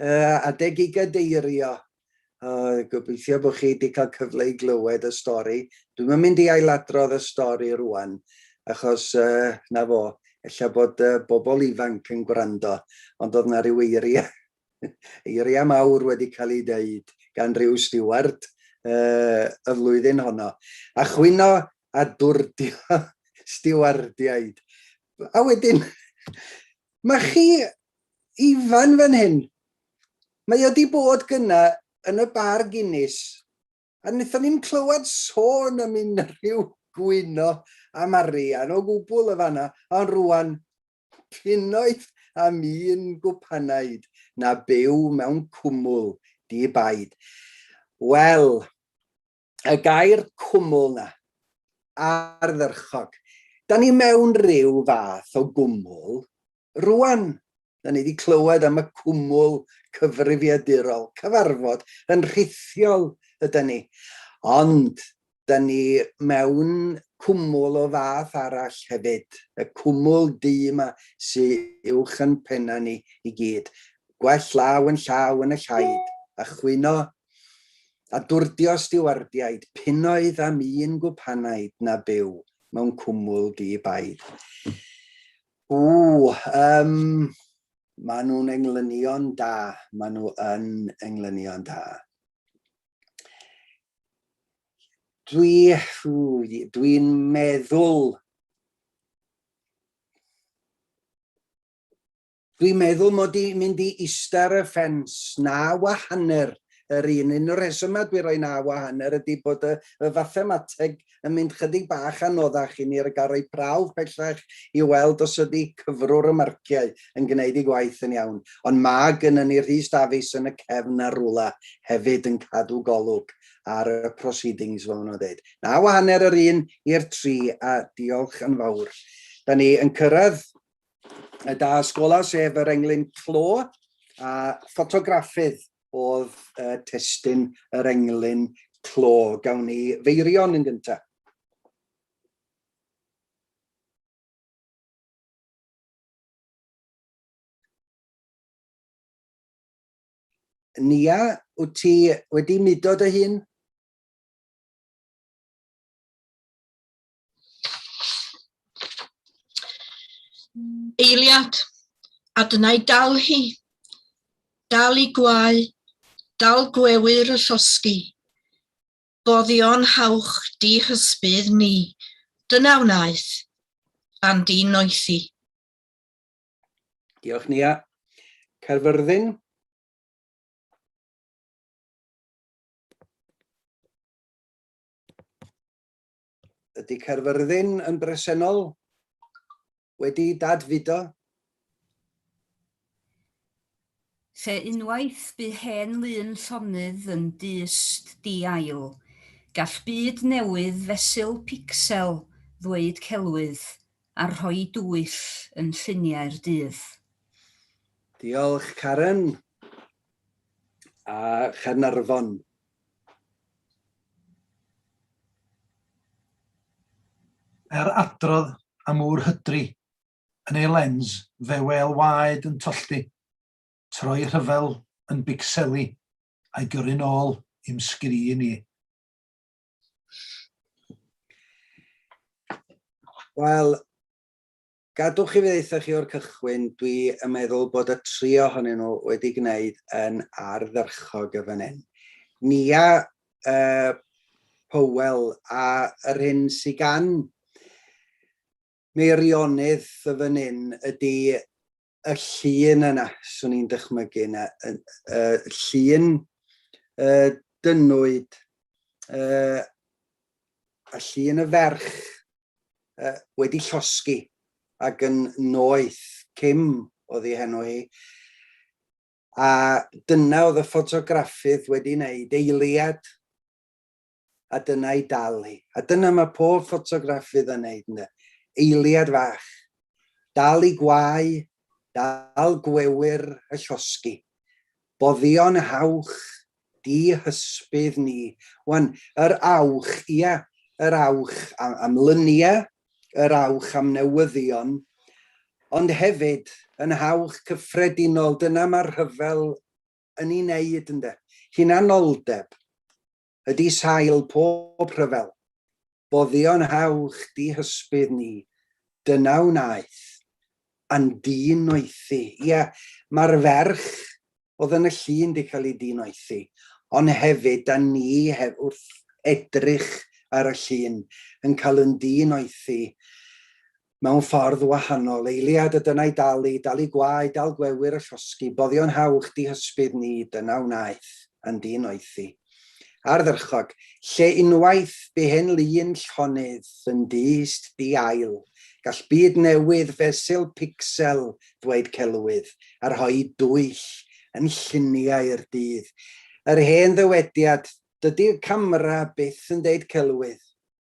uh, adeg i gadeirio. Uh, gobeithio bod chi wedi cael cyfle i glywed y stori. Dwi'm yn mynd i ailadrodd y stori rwan, achos uh, na fo, ella bod uh, bobl ifanc yn gwrando, ond oedd na ryw eiriau, eiriau mawr wedi cael ei dweud gan ryw stiward uh, y flwyddyn honno. A chwyno a dwrdio stiwardiaid. A wedyn, mae chi Ifan fan hyn, mae o 'di bod gynna yn y bar Guinness, a wnaethon ni'm clywed sôn am unrhyw gwyno am arian o gwbl y fanna, ond rwan, punnoedd am un gwpanaid na byw mewn cwmwl di-baid. Wel, y gair cwmwl 'na, ardderchog. Da ni mewn rhyw fath o gwmwl Rwan, da ni wedi clywed am y cwmwl cyfrifiadurol, cyfarfod yn rhithiol yda ni, ond da ni mewn cwmwl o fath arall hefyd, y cwmwl du yma sy uwch yn penna ni i gyd. Gwell law yn llaw yn y llaid, a chwyno a dwrdio stiwardiaid, punnoedd am un gwpanaid na byw mewn cwmwl di-baid. Ww, yym, maen nhw'n englynion da, maen nhw yn englynion da. Dwi, dwi'n meddwl, dwi'n meddwl mod i'n mynd i ista ar y ffens 9 a hanner. yr un. Un o'r rhesymau dwi'n rhoi 9.5 ydy bod y, y fathemateg yn mynd chydig bach anoddach i ni gael rhoi prawf pellach i weld os ydy cyfrwr y marciau yn gwneud ei gwaith yn iawn. Ond mae gynnon ni Rhys Dafis yn y cefn ar rwla hefyd yn cadw golwg ar y proceedings, fel maen nhw'n dweud. 9.5 yr un i'r tri, a diolch yn fawr. Da ni yn cyrraedd y dasg ola, sef yr englyn clo, a ffotograffydd oedd uh, testun yr englyn clo. Gawn ni Feirion yn gyntaf. Nia, wyt ti wedi mudo dy hun? Eiliad, a dyna'i dal hi. Dal i gwau, dal gwewyr y llosgi. Boddion hawch dihysbydd ni, dyna wnaeth, a'n dinoethi. Diolch Nia. Caerfyrddin. Ydy Caerfyrddin yn bresennol? Wedi dadfudo? Lle unwaith bu hen lun llonydd yn dyst di-ail, gall byd newydd fesul picsel ddweud celwydd a rhoi dwyll yn lluniau'r dydd. Diolch Karen. A Chaernarfon. Er adrodd am ŵr hydri, yn ei lens fe wêl waed yn tollti, troi rhyfel yn bicseli, a'i gyrru'n ôl i'm sgrin i. Wel, Gadwch i fi ddeutha chi o'r cychwyn, dwi yn meddwl bod y tri ohonyn nhw wedi gwneud yn ardderchog y fan hyn. Nia uh, Powell a yr hyn sydd gan Meirionydd y fan hyn ydy y llun yna, swn i'n dychmygu yna, y, y llun uh, dynwyd uh, a llun y ferch uh, wedi llosgi ac yn noeth, Kim oedd ei henw hi. A dyna oedd y ffotograffydd wedi wneud, eiliad, a dyna ei dal hi. A dyna mae pob ffotograffydd yn wneud, ynddo. Eiliad fach. Dal i gwau, dal gwewyr y llosgi. Boddion hawch, dihysbydd ni. Wan, yr awch, ia, yr awch am, am lyniau, yr awch am newyddion, ond hefyd yn hawch cyffredinol, dyna mae'r rhyfel yn ei wneud, ynde. Hunanoldeb ydy sail pob rhyfel. Boddion hawch dihysbydd ni, dyna wnaeth, a'n dinoethi. Ie, mae'r ferch oedd yn y llun 'di cael ei dinoethi, ond hefyd da ni hef, wrth edrych ar y llun yn cael yn dinoethi mewn ffordd wahanol. Eiliad y dyna'i dalu, dalu gwaed, dal gwewyr y llosgi, boddion hawch dihysbydd ni, dyna wnaeth, a'n dinoethi. Ardderchog, lle unwaith bu hen lun llonydd yn dyst di-ail, gall byd newydd fesul picsel ddweud celwydd a rhoi dwyll yn lluniau'r dydd. Yr hen ddywediad, dydy'r camera byth yn deud celwydd.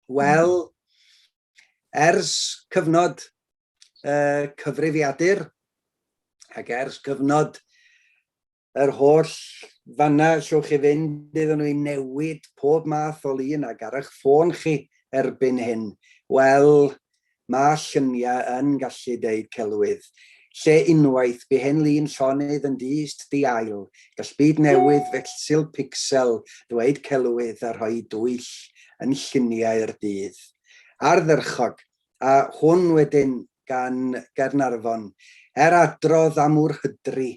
Wel, ers cyfnod uh, cyfrifiadur ac ers cyfnod yr holl fanna allwch chi fynd iddyn nhw i newid pob math o lun ac ar eich ffôn chi erbyn hyn, wel, mae lluniau yn gallu deud celwydd. Lle unwaith bu hen lun llonydd yn dyst di-ail, gall byd newydd fesul picsel ddweud celwydd a rhoi dwyll yn lluniau'r dydd. Ardderchog, a hwn wedyn gan Gaernarfon, er adrodd am wrhydri.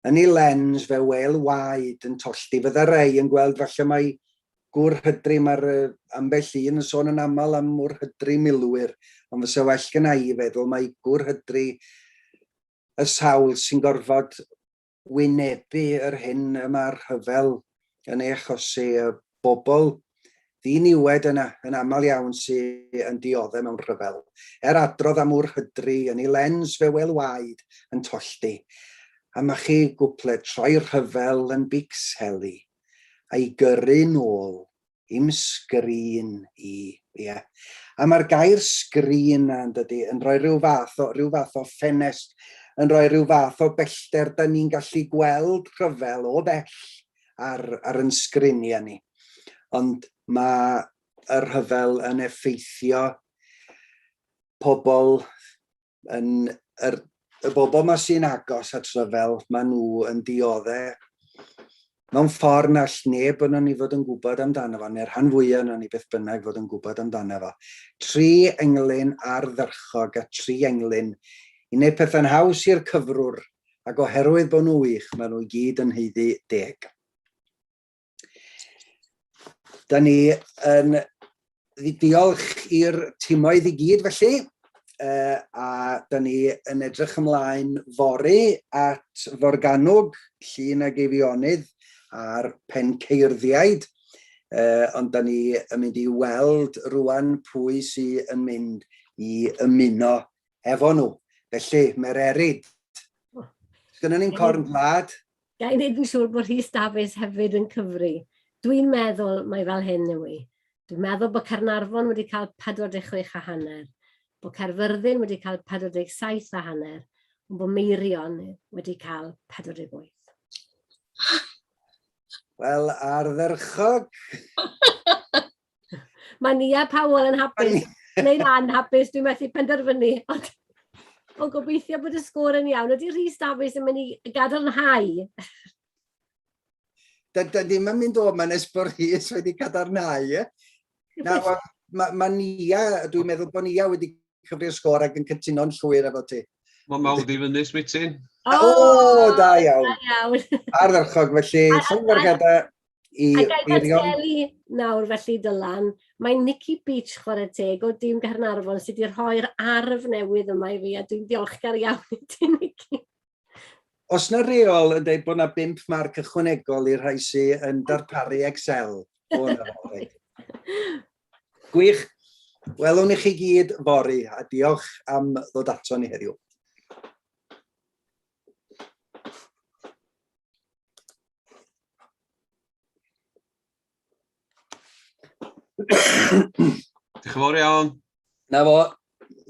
Yn ei lens fe wêl waed yn tollti. Fydda rei yn gweld falle mai gwrhydri, mae'r ambell un yn sôn yn aml am wrhydri milwyr, ond fysa well gynna i feddwl mai gwrhydri y sawl sy'n gorfod wynebu yr hyn y mae'r rhyfel yn ei achosi, y bobl ddiniwed yna yn aml iawn sydd yn dioddef mewn rhyfel. Er adrodd am wr hydri yn ei lens fe wel waed yn tollti. A ma chi gwpled troi'r rhyfel yn bicseli a'i gyrru nôl i'm sgrin i. Ie. A mae'r gair sgrin na, yn dydy, yn rhoi rhyw fath o, rhyw fath o ffenest, yn rhoi rhyw fath o bellter da ni'n gallu gweld rhyfel o bell ar, ar yn sgriniau ni. Ond mae y rhyfel yn effeithio pobl yn yr, y bobl ma sy'n agos at ryfel, maen nhw yn diodde mewn ffordd na all neb yno ni fod yn gwybod amdano fo, neu'r rhan fwyaf yno ni beth bynnag fod yn gwybod amdano fo. Tri englyn ardderchog a tri englyn i wneud pethau'n haws i'r cyfrwr, ac oherwydd bod nhw wych, maen nhw i gyd yn haeddu deg. Da ni yn diolch i'r timoedd i gyd felly, uh, a da ni yn edrych ymlaen fory at Forgannwg, Llun ag Eifionydd a'r Penceirddïaid, uh, ond da ni yn mynd i weld rwan pwy sydd yn mynd i ymuno efo nhw. Felly, Mererid, sgynnon ni'n corn gwlad? Ga i wneud yn siŵr bod Rhys Dafis hefyd yn cyfri. Dwi'n meddwl mai fel hyn yw i. Dwi'n meddwl bod Caernarfon wedi cael 46 a hanner, bod Caerfyrddin wedi cael 47 a hanner, ond bod Meirion wedi cael 48. Wel, ardderchog. Mae Nia Powell yn hapus, neu'n anhapus, dwi'n methu penderfynu, ond ond gobeithio bod y sgôr yn iawn. Ydy Rhys Dafis yn mynd i gadarnhau? Da, da ddim yn mynd o yma nes bod Rhys wedi cadarnhau, ie? Na, mae ma Nia, dwi'n meddwl bod Nia wedi cyfri'r sgôr ac yn cytuno'n llwyr efo ti. Mae mawr i fyny, Smityn. O, oh, da iawn. Da iawn. Ardderchog, felly, llongyfarchiadau i A ga i ddatgelu nawr felly Dylan, mae Nicky Beach chwarae teg o dîm Gaernarfon sydd wedi rhoi'r arf newydd yma i fi a dwi'n diolchgar iawn i ti Nicky. Os na reol yn dweud bod na bump marc ychwanegol i'r rhai sydd yn darparu Excel. O, na fo, reit. Gwych. Welwn i chi gyd fory, a diolch am ddod ato ni heddiw. Diolch yn fawr iawn. Na fo.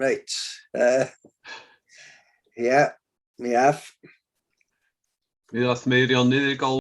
Reit. Ie, mi ath. Mi ddath Meirionnydd i'r golwg.